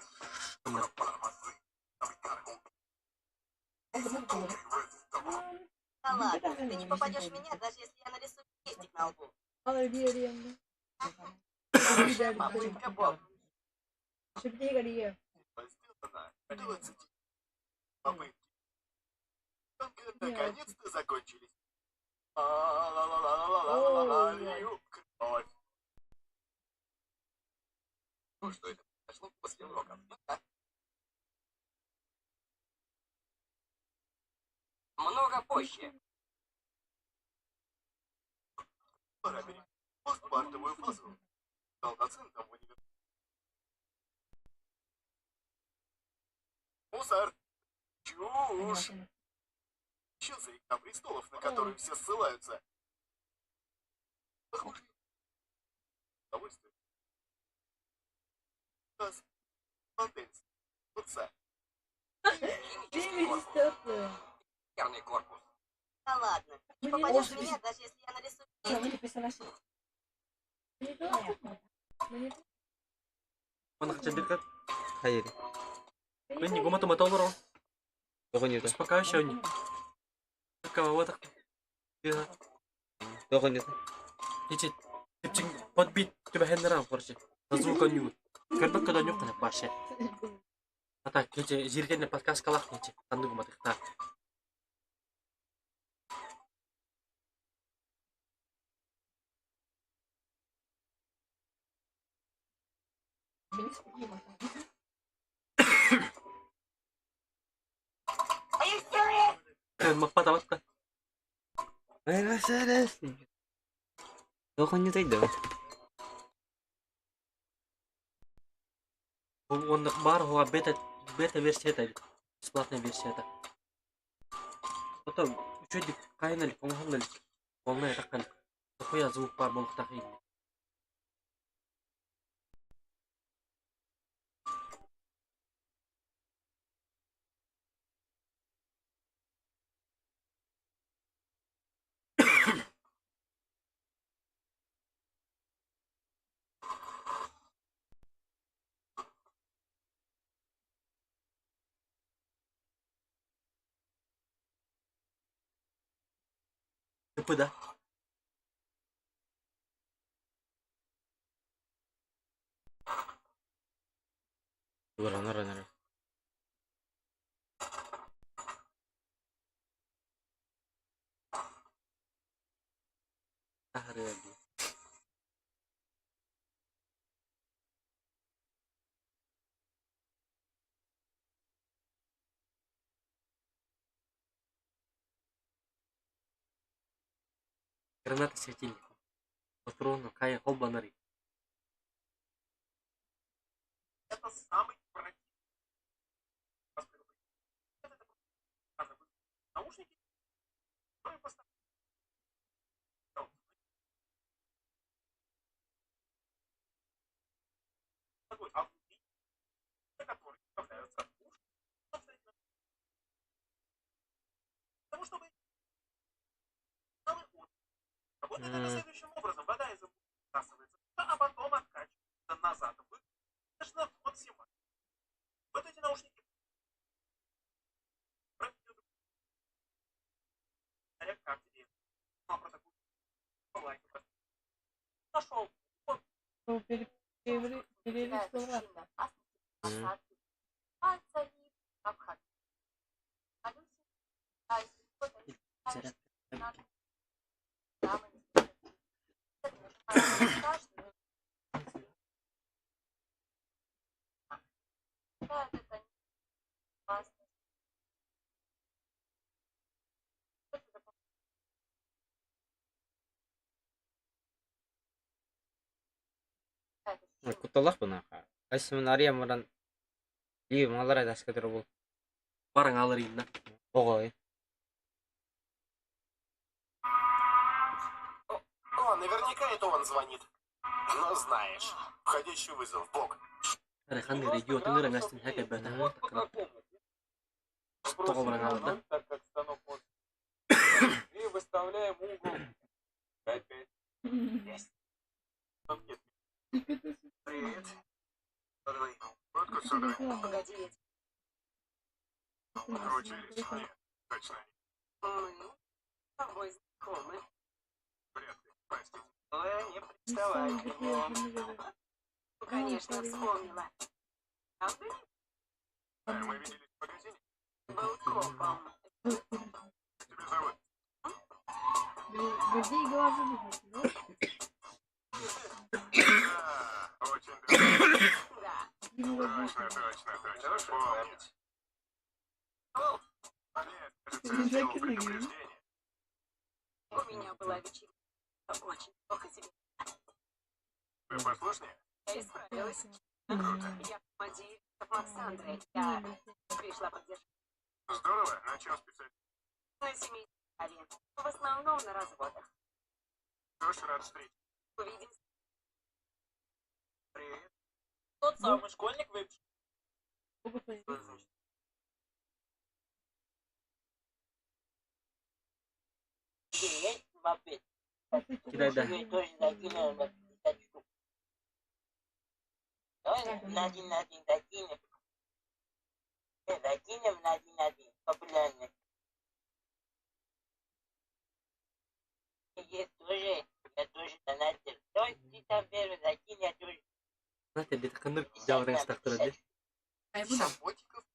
Да ладно, ты не попадешь в меня, даже если я нарисую крестик на лбу. Мамочка Боб. Наконец-то закончились. Ла-ла-ла-ла-ла-ла-ла-ла-ла, кровь. Ну что это произошло после уроков? Ну да. Много позже. Пора перейти в постпартовую фазу. Стал доцентом в университете. Мусор! Чушь! Что за игра престолов, на которую все ссылаются? Похоже, удовольствие. Нас модель отца. Верный корпус. Да ладно, ты не попадешь в меня, даже если я нарисую крестик. Мана хотя бир Хайыр. Мен гума тома толоро. Тоғын Успокаивающий они. Кого-то. Тоғын Ичи типчин подбит түбәһэннэр короче. На звук ню. Көрбөк көдө нюк кына башы. Ата кече жиргенне подкаст калах нече. Танды гума тыкта. Маппа табатка. Тоғын да. Онда бар хуа бета Бета-версията эбит. Бесплатная версията. Потом үчүгэйдик хайан илик, оҥоһулла илик. Волна этахха илик. Дохуя звук баар буолуохтаах иһиллэр. Тупы да? Уранар анара. Таһырыа дии. Граната светильник. Патрону кайа холбанар. Это самый противный. Вас предупредить. Это наушники, которые поставили. Такой, а внутри, на который вставляются уши, собственно, потому чтобы Работает это следующим образом. Вода из всасывается, а потом откачивается назад. Конечно, максимально. Вот эти наушники. Как тебе? Про такую лайк. Нашел. Кутталах бу нахаа. Асымын арыйан баран Ии, маллара даска турар буол. Баран алар инна. Оҕой. О, наверняка это он звонит. Но знаешь, входящий вызов, Бог. Эрэ ханнык регион ыҥыран астын хэкэ бөтө. Тоҕо баран хаалар да? Так как станок может. И выставляем угол 5-5. Есть. Привет. Давай. Водку сюда. Погоди, я Учились. Нет, точно. Мы с тобой знакомы. Вряд ли. Простите. Ой, не приставай к нему. Ну, конечно, вспомнила. Правда? Да, мы виделись в магазине. Был копом. Как тебя зовут? А, очень давно. Да. Точно, точно, точно. Помню. Нет, кажется, я сделал предупреждение. У меня была вечеринка. Очень плохо себе. Вы послушнее? Я исправилась. Круто. Я командир Максандры. Я пришла поддержать Здорово. На чем специалист? на семейном праве. В основном на разводах. Тоже рад встретить. Увидимся. Привет. Тот самый школьник выпишет. Кидай да. Знаете, бит ханнык дьаҕаран ыстахтара дии.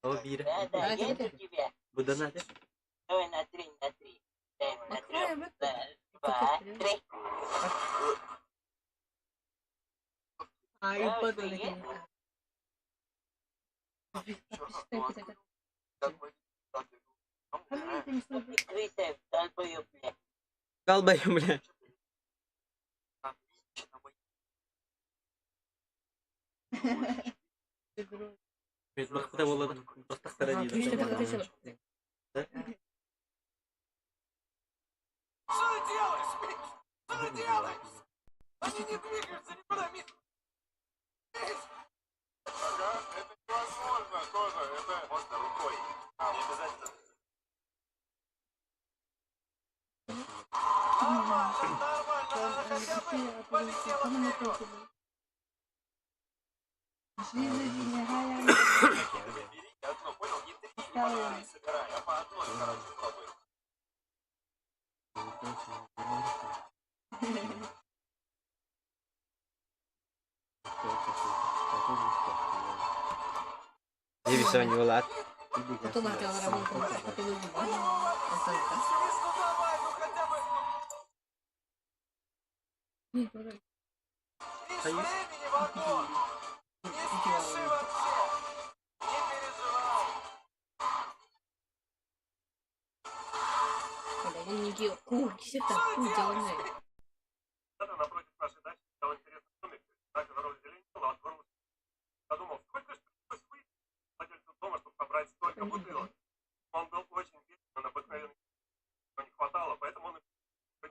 Ол биирэ. Бу донатер. Долбоёб, бля. Отлично, мы Бырахпыта буолла бырахтахтара дии. Что ты делаешь, Миш? Что ты делаешь? Они не двигаются никуда, Миш! Ага, это невозможно тоже, это можно рукой. А, не обязательно. Нормально, нормально, она хотя бы полетела вперед. Бери одну, понял? Не три, не по три собирай, а по одной, короче, пробуй. Дивизионюлар. Миш, ну давай, ну хотя бы... Миш, времени вагон! Не спеши вообще! Не переживай! Когда напротив нашей дачи стал интересный домик, на котором зеленела от груз. Подумал, сколько же пришлось выпить владельцу дома, чтобы собрать столько бутылок. Он был очень бедный, но на обыкновенный его не хватало, поэтому он и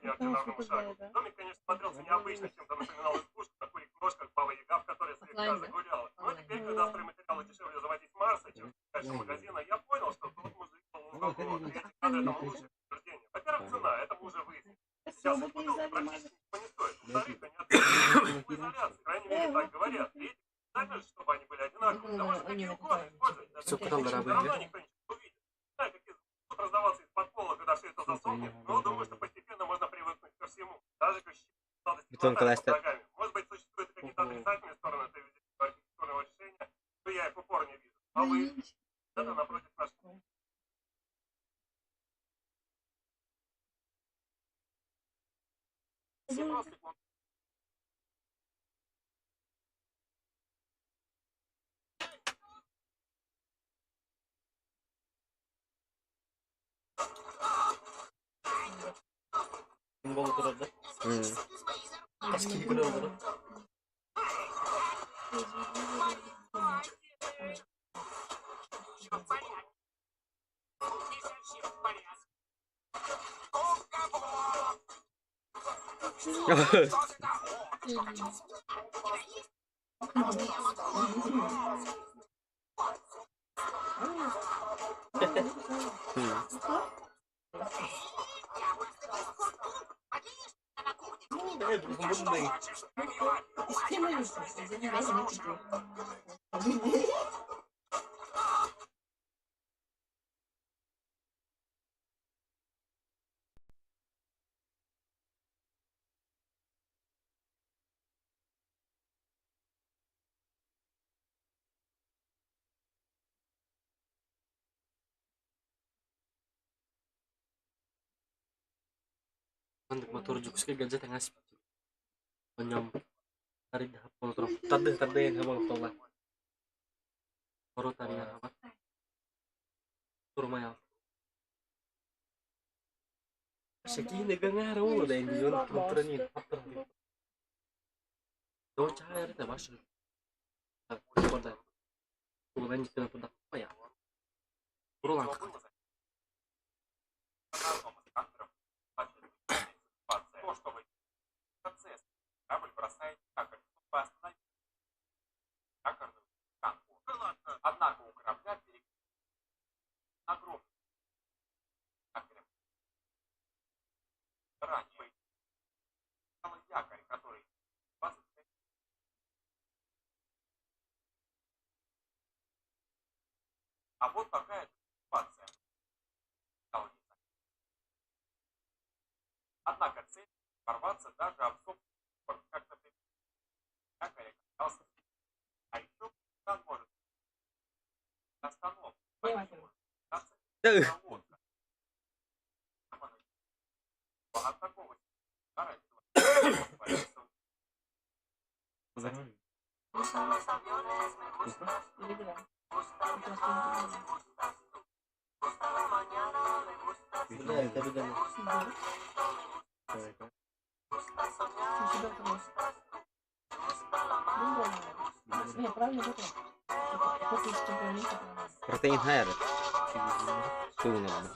неординарному шагу. Домик, конечно, смотрелся необычно, чем-то напоминал избушку на курьих ножках Баба Яга, в которой слегка загуляла. Но теперь, когда стройматериалы дешевле завозить с Марса, чем с ближайшего магазина, я понял, что тот мужик был ого. И эти кадры тому лучшее подтверждение. Во-первых, цена, это мы уже выяснили. Сейчас их бутылки практически ничего не стоят. Во-вторых, они отличаются по изоляции, по крайней мере, так говорят. В-третьих, обязательно, чтобы они были одинаковые. Да можно какие угодно использовать. Даже Всё, куда все равно никто ничего не увидит. Не знаю, какие звуки будут раздаваться из-под пола, когда все это засохнет, но думаю, что постепенно можно привыкнуть ко всему. Даже к ощущению сладости Бетон хватает под кластер. ногами. Может быть, существуют какие-то отрицательные стороны этого архитектурного решения, но я их в упор не вижу. А вы? Это напротив нашей. Бол турар да. Аски күнө болду. Маннык мотор Дьокуускай гаджет аҥаас онньоом арыйда болотурум тарды тарды болотолла Орот арыйа хабат турмай Шакина гангара уу да инди он турани хаптар До чаар да баш Корда Туган життен турда пая Уролан То, что вы процесс, корабль бросает якорь, чтобы остановить якорную танку. Однако у корабля перек... огромный якорем. Ранее стал якорь, который 26. А вот такая ситуация. Однако цель порваться даже об собственный борт, как, например, якорь оказался. А еще капитан может остановку. Лодка. От такого удара Не, правильно, вот он. Протеин хайары. Тугунан.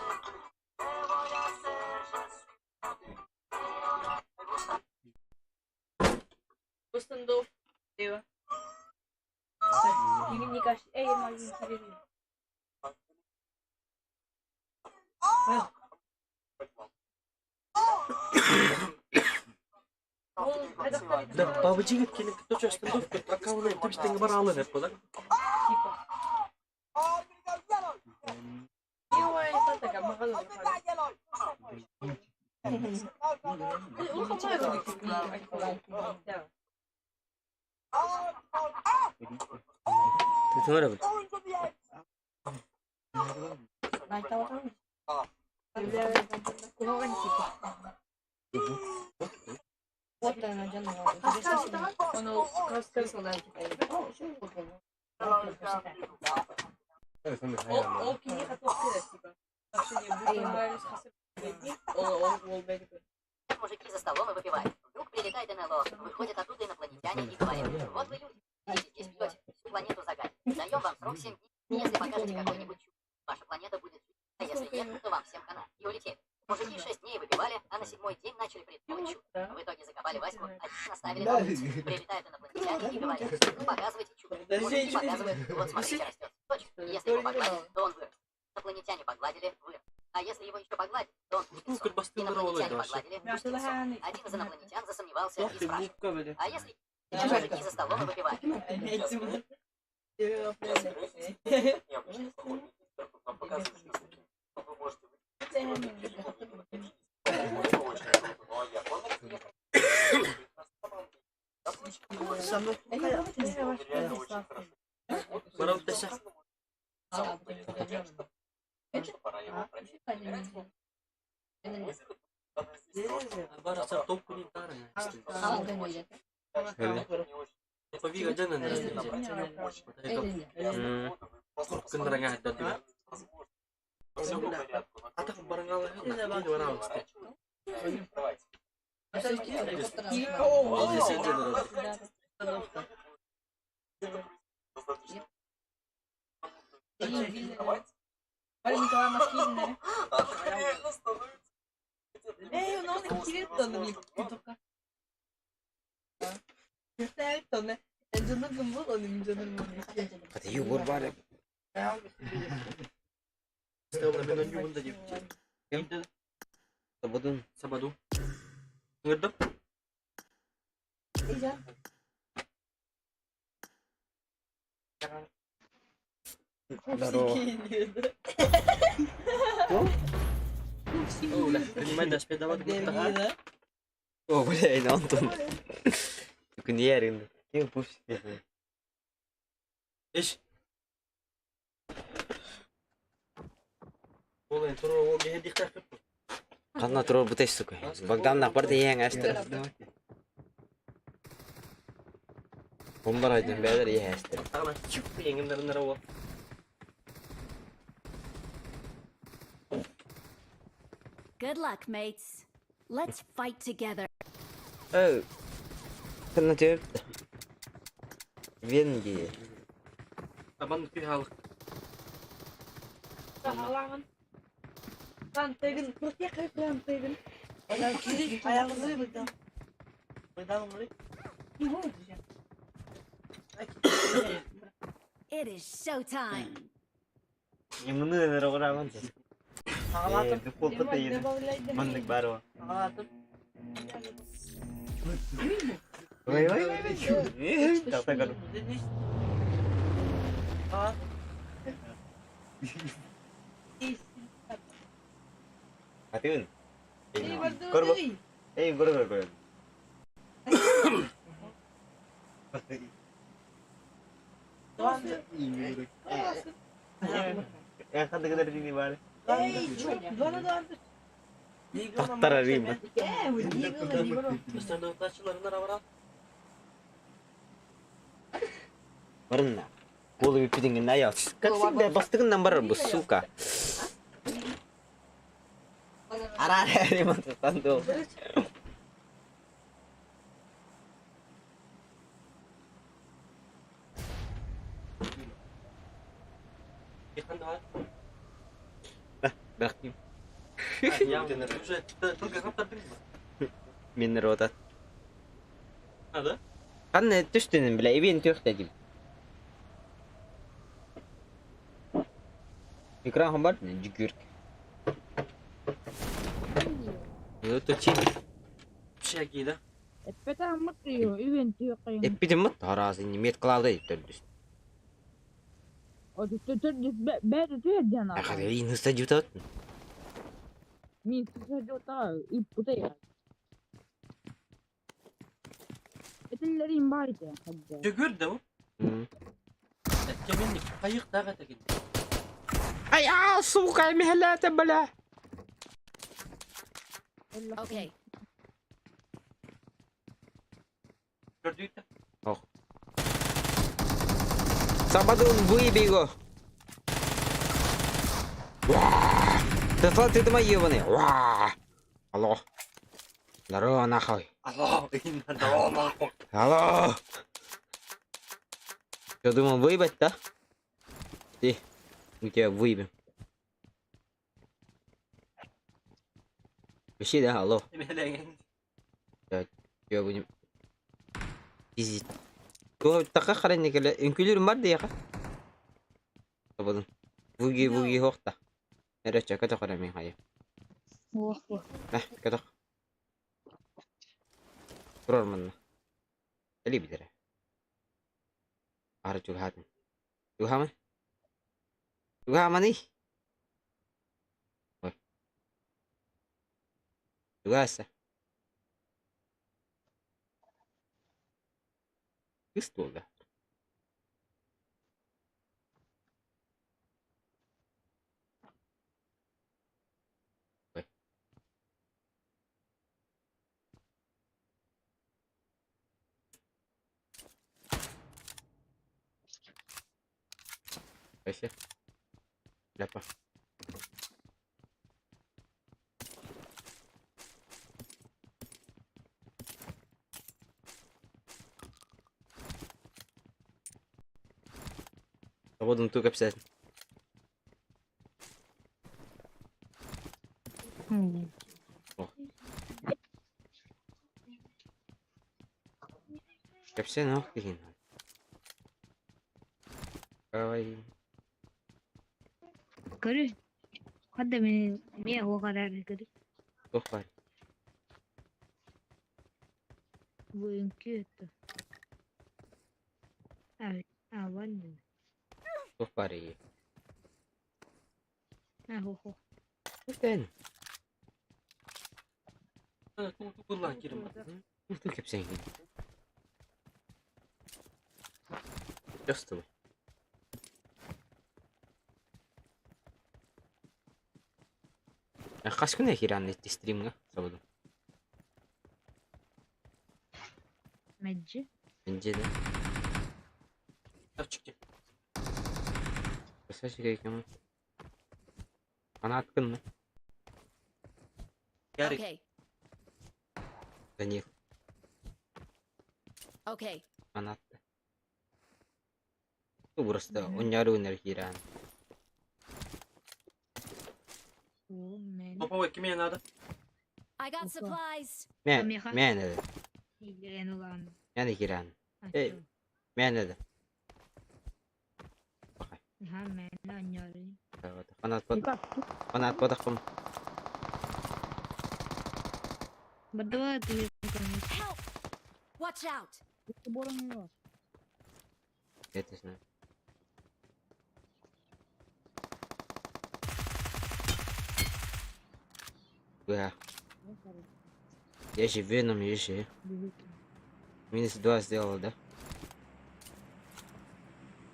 Да, павычыгыт кини кытта стендовка аккаунт тибистең бар алын эп була. Tutun bu. Мужики за столом и выпивают. Вдруг прилетает НЛО. Выходят оттуда инопланетяне и говорят. Вот вы люди, сидите здесь пьете, всю планету загадили. Даем вам срок 7 дней. Если покажете какой-нибудь чудо, ваша планета будет жить. А если нет, то вам всем хана. И улетели. Мужики 6 дней выпивали, а на седьмой день начали придумывать чудо. В итоге закопали Ваську, а наставили на улицу. Прилетают инопланетяне и говорят, ну показывайте чудо. Мужики показывают, вот смотрите, растет цветочек. Если его погладить, то он вырастет. Инопланетяне погладили, вырос. А если его еще погладить, то он пустит сок. Инопланетяне погладили, пустили сок. Один из инопланетян засомневался и спрашивает. А если мужики за столом и выпивают? Барам тесе. Бараса топкунин тарын. Павига жанын. Кындыраңа хадда. Атак бараңалы барам. Hadi yugur bari. Sabadun. Сабаду. Ngырдым. Здорово. Оля, принимай да спедават. О, бля, Антон. Күнерин. Кем пусть. Иш. Ол энэ туруу ол геһи дихтах. Канна турар бутay сука. Богдан нахбар дейен астыр. Бомбар айдын бәдер ие астыр. Тагына чүп еңгемдерин ол. Good luck, mates. Let's fight together. Эй. Канна төп. Венги. Табан күй халык. It is showtime. Иммуны нэрограман. Дефолт дейин. Мандык барва. Ой, ой, ой. Тата кар. Атыын. Корбо. Эй, горбо горбо. Таттара Рима. Барынна. Голову пидингин аял. Как всегда, бастыгынан барар бу, сука. Ара, Рима, тандол. Бырахтым. Мин рота. Ханна түстүнүн бile эбиэн түөхтэтим. Экран бар жүгүрк. Точи. Эппитим мут араасы немет кылаалда төрдүс. Ахада жутат. Ай, а, сука, михалата, бля. Okay. Сабадун, выеби его. Ты ты мои ебаный. Алло. Здорово, нахуй. Алло, здорово, нахуй. Алло. Что, думал выебать, да? Ты, мы тебя выебем. Вообще, да, алло. Тебя будем... Пиздить. Така харайны келе, үнкүлүр бар дияка. Табадын. Буги буги хохта. Эрече, ката харайны хая. Ката. Турар манна. Эли бидере. Ара чугхатын. Чугхаман? Чугхамани? Ой. Чугаса. Кыстолга. Ой. Вообще. Ляпа. Свободно тук обязательно. Капсен, ох, блин. Давай. Көрү. Хадда мен мен оҕарар көрү. Туох баар? Бу үҥкүү өттө. А, ванна. Туох баар ии? А, хо-хо. Үтэн. Ту кэпсээн. Just Хас күнэ киирэн стримҥа сабыдым. Мэддьи. Инже да. Красавчик. Анаткын мы? Okay. Данил. Okay. Анатты. Просто онньары өнөр киирэн. I got supplies. Мэ Миэхэ. мэн эдэ. Илэрэн улаан. Мэн киирэн. Эй, мэн эдэ. Ха мэн онньору. Фанат под. Фанат подахпым. Бадава ты. Help! Watch out! Это знаю. Бля. Я же Веном, я же. Минус 2 сделал, да?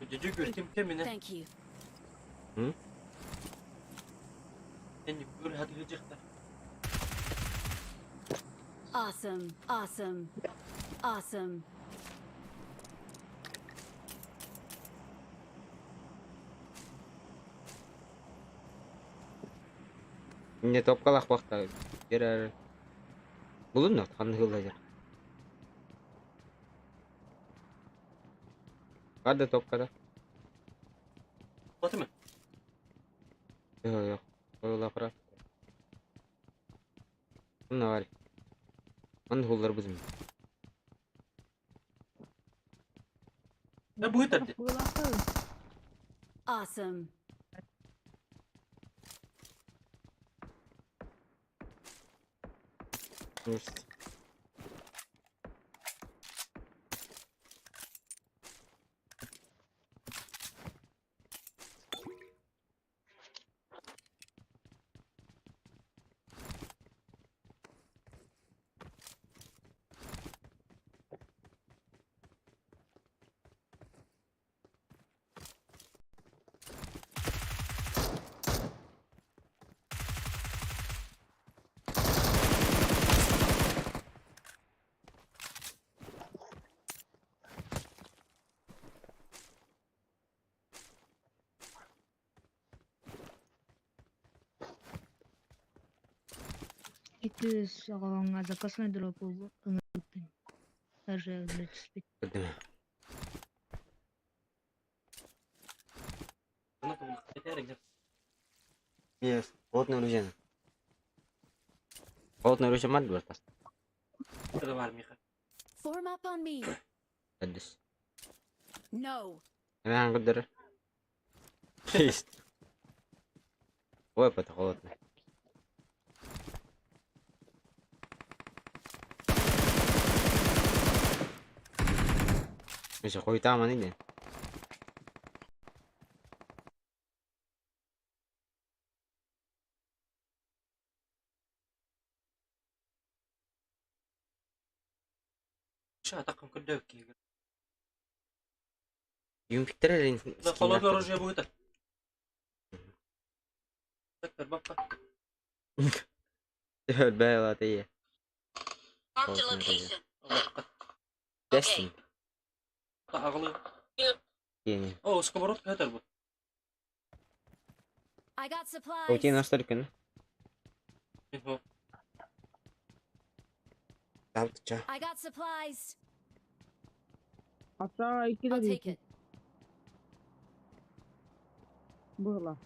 Thank you. Awesome. Awesome. Awesome. Мне топкалах бақта. Берер. Булун ханны хыллайдыр. Барды топкада. Yok. Ойулаах Онно бар. Онно хулларбытым. Да будет эрдэ. Awesome. Икки саҕалаҥҥа заказной дроп ыҥырбыттын. Даже түспүт. Yes, холодное оружие. Холодное оружие мат буолар. Бар Миха. Form up on me. Эдис. No. Эмээн көрдөрөр. Ой, это холодно. Миша, хуйтааман ине. Атаккын көрдөк киһи. Юмпиктер эрин. Да холодное оружие будет. Так, баппа. Өлбөй тие. Marked a location. Десин. Аҕылы. Кини. О, сковородка хатар бу. I got supplies. Утин осталькын. Талтча. I got supplies. Hatta iki de I'll değil. take it. Быһыла.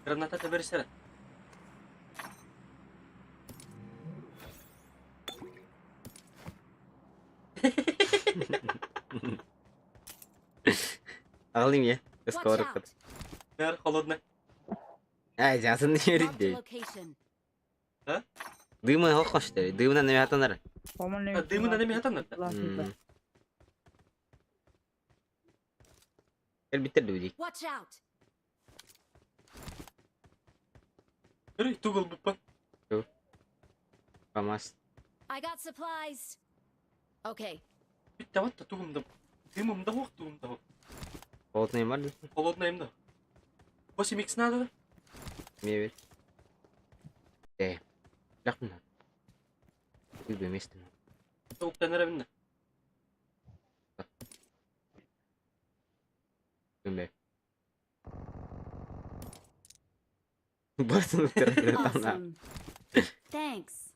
Граната берсene. Алым я. Watch Сковородка. out. Ver холодное. Ай, жасын Marked a еридде. location. Дымы хохоштер. Дымынан неме атанар. Дымына неме атанар. Кел биттер дүйдик. Watch out. Бери тугул буппа. Камас. I got supplies. Okay. Битте батта тугумда. Дымымда хох тугумда хох. Холодный бар. Холодное имда. 8 х надо? Мебель. Э. Лахмна. Үйбе местен. Уктан эребинне. Күнбе. Бартын үктер. Awesome. Thanks.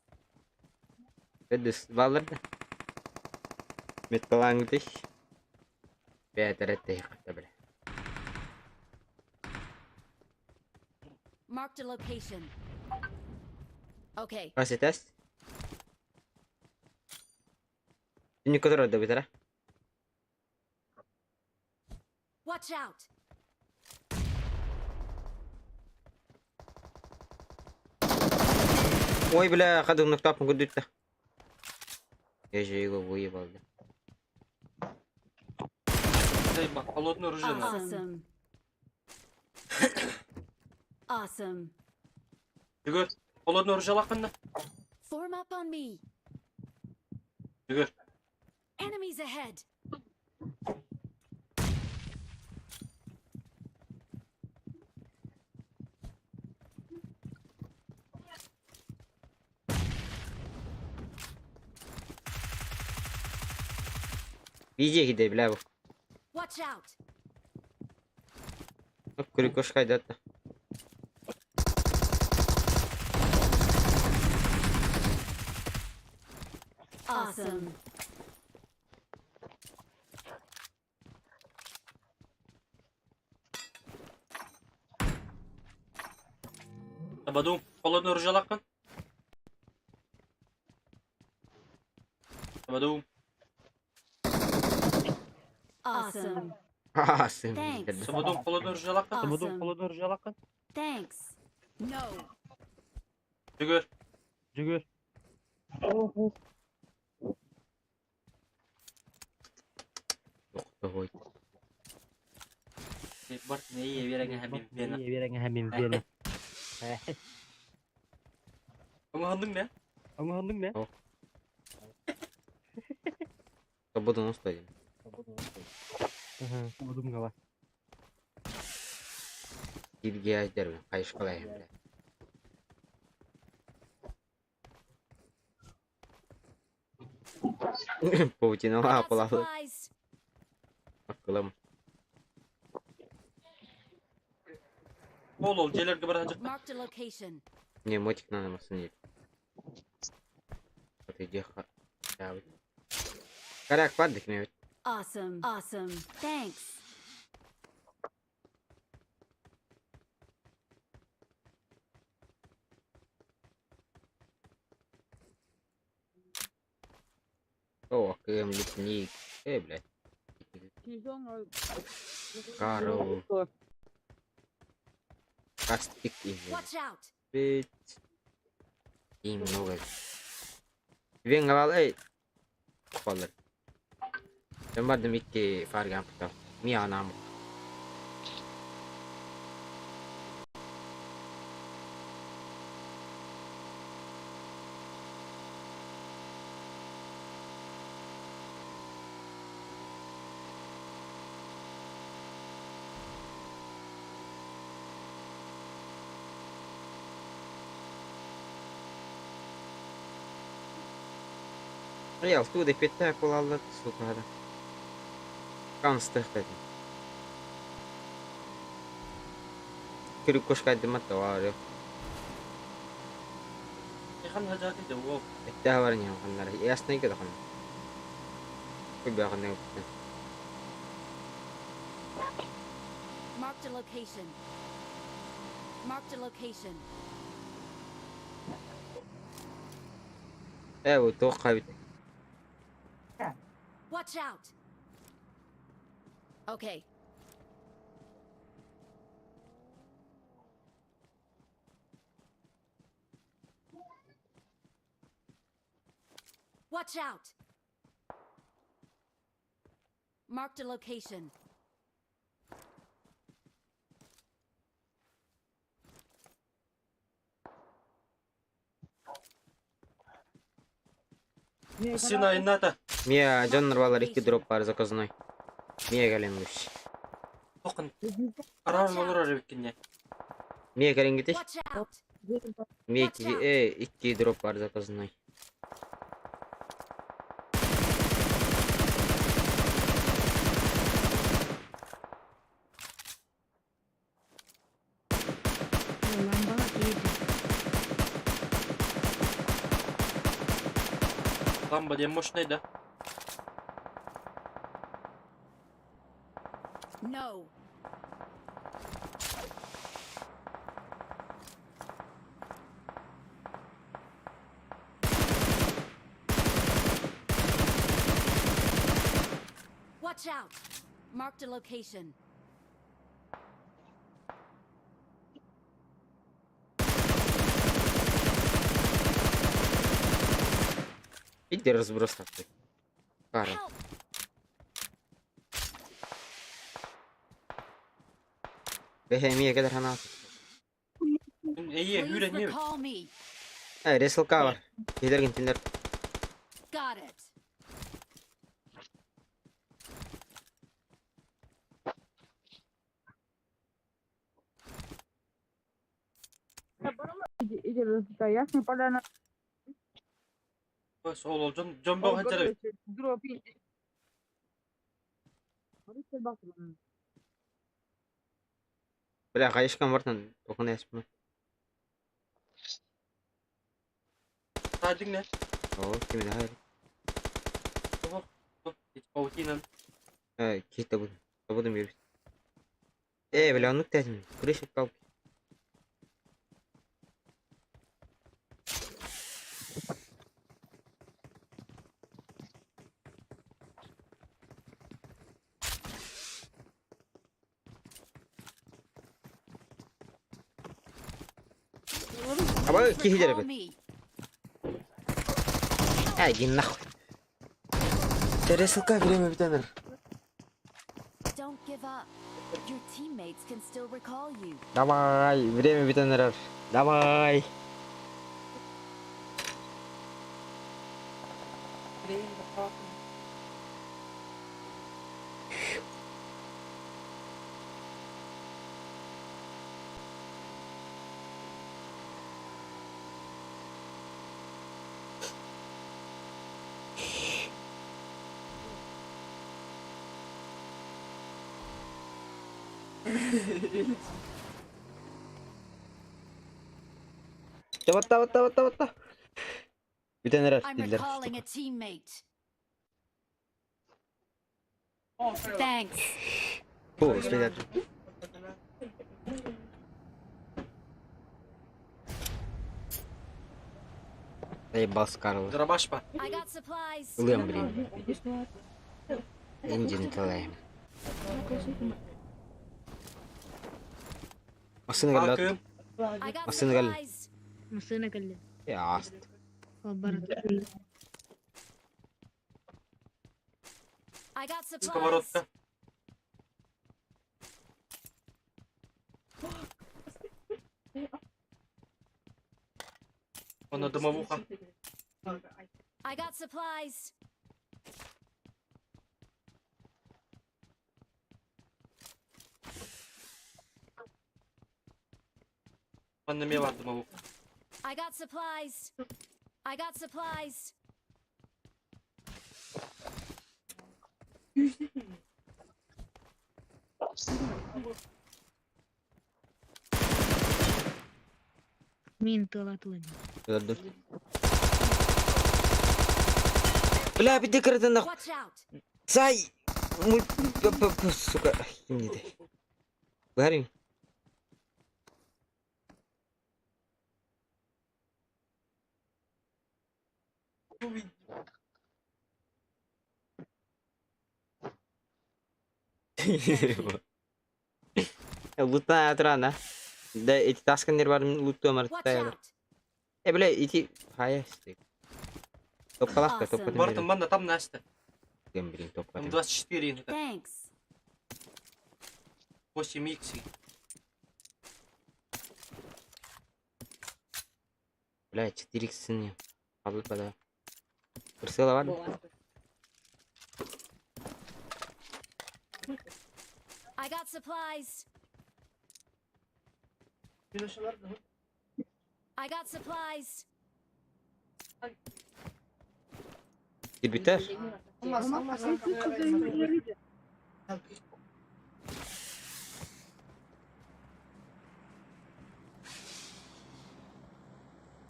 Эдис балырды. Металлангдых. Бәтәрәттә хакта белә. Marked a location. Okay. Касетас. Никодор да битара. Watch out. Ой, бля, кадың ноктапын күдүттә. Я же его выебал. Ба, холодное оружие надо. Awesome. Awesome. Жүгөр. Холодное оружие лаққанда. Form up on me. Жүгөр. Enemies ahead. Везде киде, бля. бу. Watch out. Күрүк кайдатта. Awesome. Табадум, холодное ружьялааххын? Табадум. Awesome. Awesome. Thanks. Табадум, холодное ружьялааххын? Табадум, Awesome. холодное ружьялааххын? Thanks. No. Жүгөр. Жүгөр. Ой. Бар, не берең хәмин бена. Не берең хәмин бена. Оңғандың не? Оңғандың не? Свободу настоим. Свободу гала. Кирге айдер, кайышкалайым, бля. Паутина I got лапала. supplies. Акылым. Ол ол жерлерге барған жақ. Marked a location. Не, мотик надо масын Вот иди ха. Карак паддык мен. Awesome. Awesome. Thanks. О, акылым лепник. Эй, блядь. Карл. Кастик имя. Watch out. Бит. И много. Венга эй. Колор. Ben vardım iki fargan puta. Mi anam. Я оттуда пятая кулалла, сука. Канстых dedim. Kırık kaydıma da var yok. Хан хажаты де ол. Этте var ne kanlar. Ясный ki kan. Bir bakın ne yaptın. Marked a location. Marked a location. Evet, toq bit. Watch out. Okay. Watch out. Marked a location. Сина ината. Мия Джон Рвалар iki drop var заказной. Мия gelin bu. Тоқын. Арар олар арабеккенне. Мия gelin gitiş. Watch out. Мия iki, iki drop var заказной. Lambalar iyiydi. Ламба дем мощный да. No. Watch out. Marked a location. Иди разброс такой. Кара. Help. Бэхэ мия kadar хана. Ие, Please хүрэ не. recall me. Эй, ресалка var. Gider gittiler. Got it. Ол ол жон жон боған жарабек. Бля, кайышкан бартан токун эсме. Тадың не? О, ким да. Паутинан. Киһи табын. Табыдым биэрбит. Ээ, бля, оннук тээтим. Крыша палки. Аба киһи Recall дэрбит. me. Э, иди нахуй. Тересылка время бүтэнэр. Don't give up. Your teammates can still recall you. Давай, время бүтэнэр. Давай. Батта, батта, батта, батта. Бүтэн эрэр I'm дииллэр. recalling a teammate. Thanks. Бу, успеет. Заебался Карл. Дробаш па. I got supplies. Ылыам блин. Индин талайм. Массыына кэллэ. Акым. I got Массыына кэллэ. supplies. Массыына кэллэ. Э, ааст. Барыта. I got supplies. Сковородка. Она дымовуха. I got supplies. Манна эмиэ бар дымовуха. I got supplies. I got supplies. Мин тылатылын. Өлөрдүм. Бля, бите кырытын нахуй. Watch out. Сай! Муль... Сука, кимнеди? Барин. Лутна атрана. Да, эти тасканер бар лутту Watch мартта. out. Э, бля, ити хая стик. Топкалахта, Awesome. топка. Бартын манна там Настя. Блин, топка. Там 24 иногда. Thanks. 8 икс. Бля, 4 икс не. Кабыл пода. Присыла бар. I got supplies. I got supplies. Дебютер.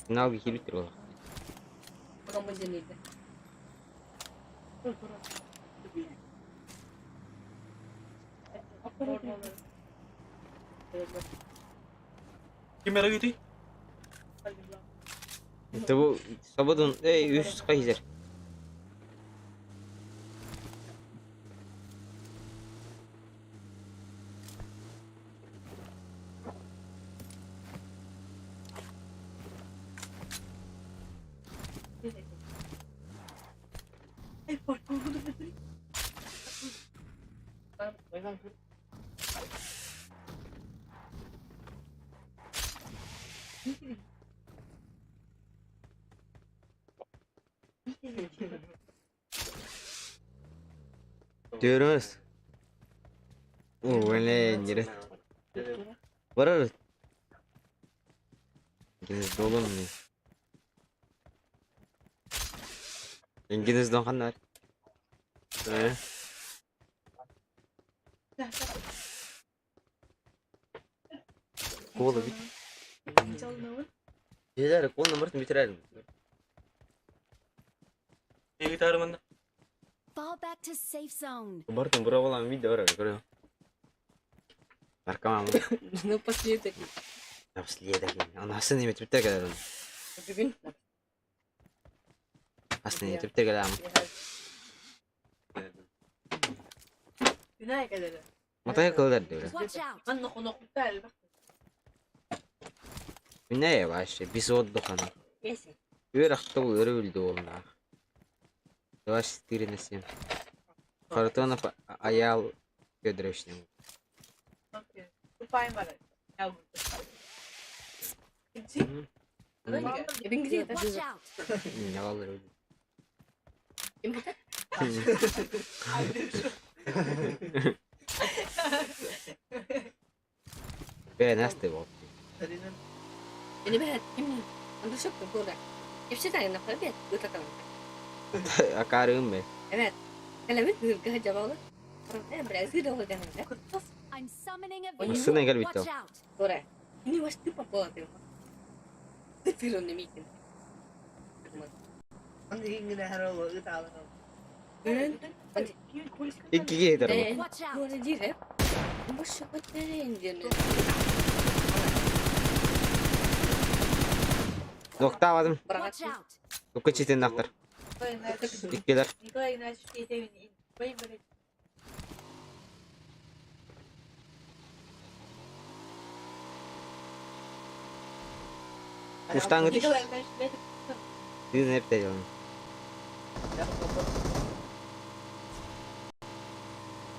Финал килбитер ол. Ким эрэ Это бу свободан эй үс кайзер. Diyoruz. О, блин, Барар. Гнездо мне. Гнездо ханнар. Э. Кола бит. Дилер, кол номерын битерер. Эгитары манна. Fall back to safe zone. Бартын бұрап видео ора, көрө. Баркамам. Напоследок. Напоследок. Анасын эме түптер келем. Бүгүн. Асын түптер келем. Günah kadar. Матай кылдар дире. Watch out. Анна хонокута элбэх. Мине вообще без отдыха. Месяц. Өр ахтыл өрө үлдү олна. 24 на 7. Харитонов Аял Федорович. Тупайым бар. Эбиңгизе Watch out. Ялалар өлдү. Бе насты бол. Эни бәһәт кимни? Анда шөктө көрө. Кепсе тайына бет ытатан. Акарым бе. Evet. Hele bir hırgı cevabı. Biraz hırgı olacağım. I'm summoning a Masына vehicle. кел битти. Watch out. Көрө. Ни баш тупа болот. Тырын немекен. Иккиге кетер бу. Watch out. Көрө дире. Бу шөкөтөрүн дире. Доктабадым. Watch out. Көккө четен нактар. Иккилер. Николай Игнатьевич кетемин. Бай бай. Уштаңы диш. Николай Игнатьевич Дин эпте жалын.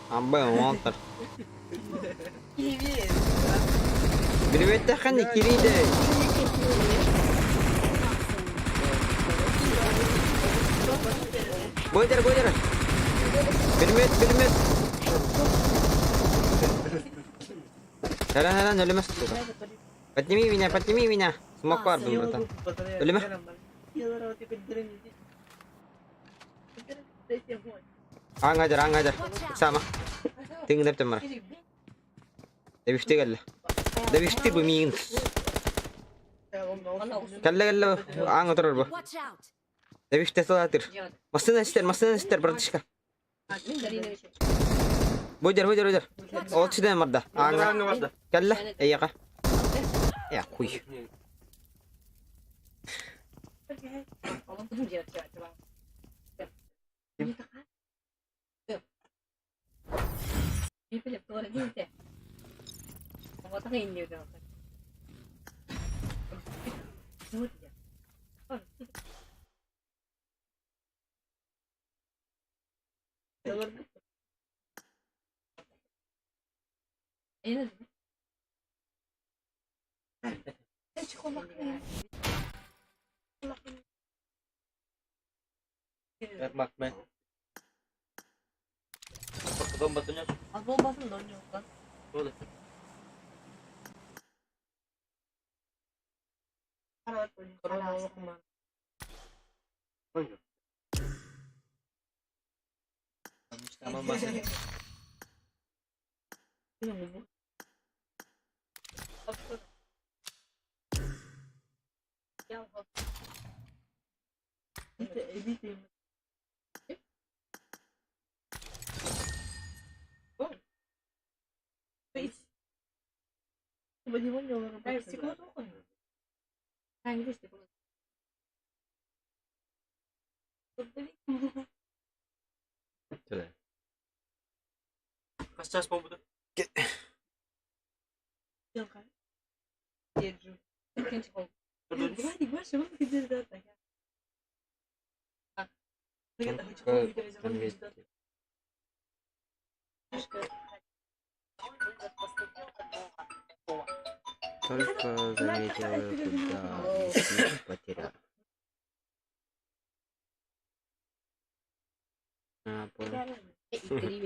Амбай оңтар. Бирбетте хани кириде. Бойдер, бойдер. Бирмет, бирмет. Таран, таран, өлемес сука. Подними меня, подними меня. Смок бар, братан. Өлеме. Аңа жар, аңа жар. Сама. Тыңдап тымыр. Дебиште келді. Дебиште бу миин. Келді, келді. Аңа тұрыр бу. Watch out. Дебиште салатыр. Масына истер, масына истер, братишка. Бойдер, бойдер, бойдер. Ол чиден марда. Аңа. Аңа барда. Келді. Эйяға. Я хуй. Бак мен. Бомбатын Ал болбасын да ойногон. Болду. Tamam basın. Kaç час болду? Только заметила, когда потерял.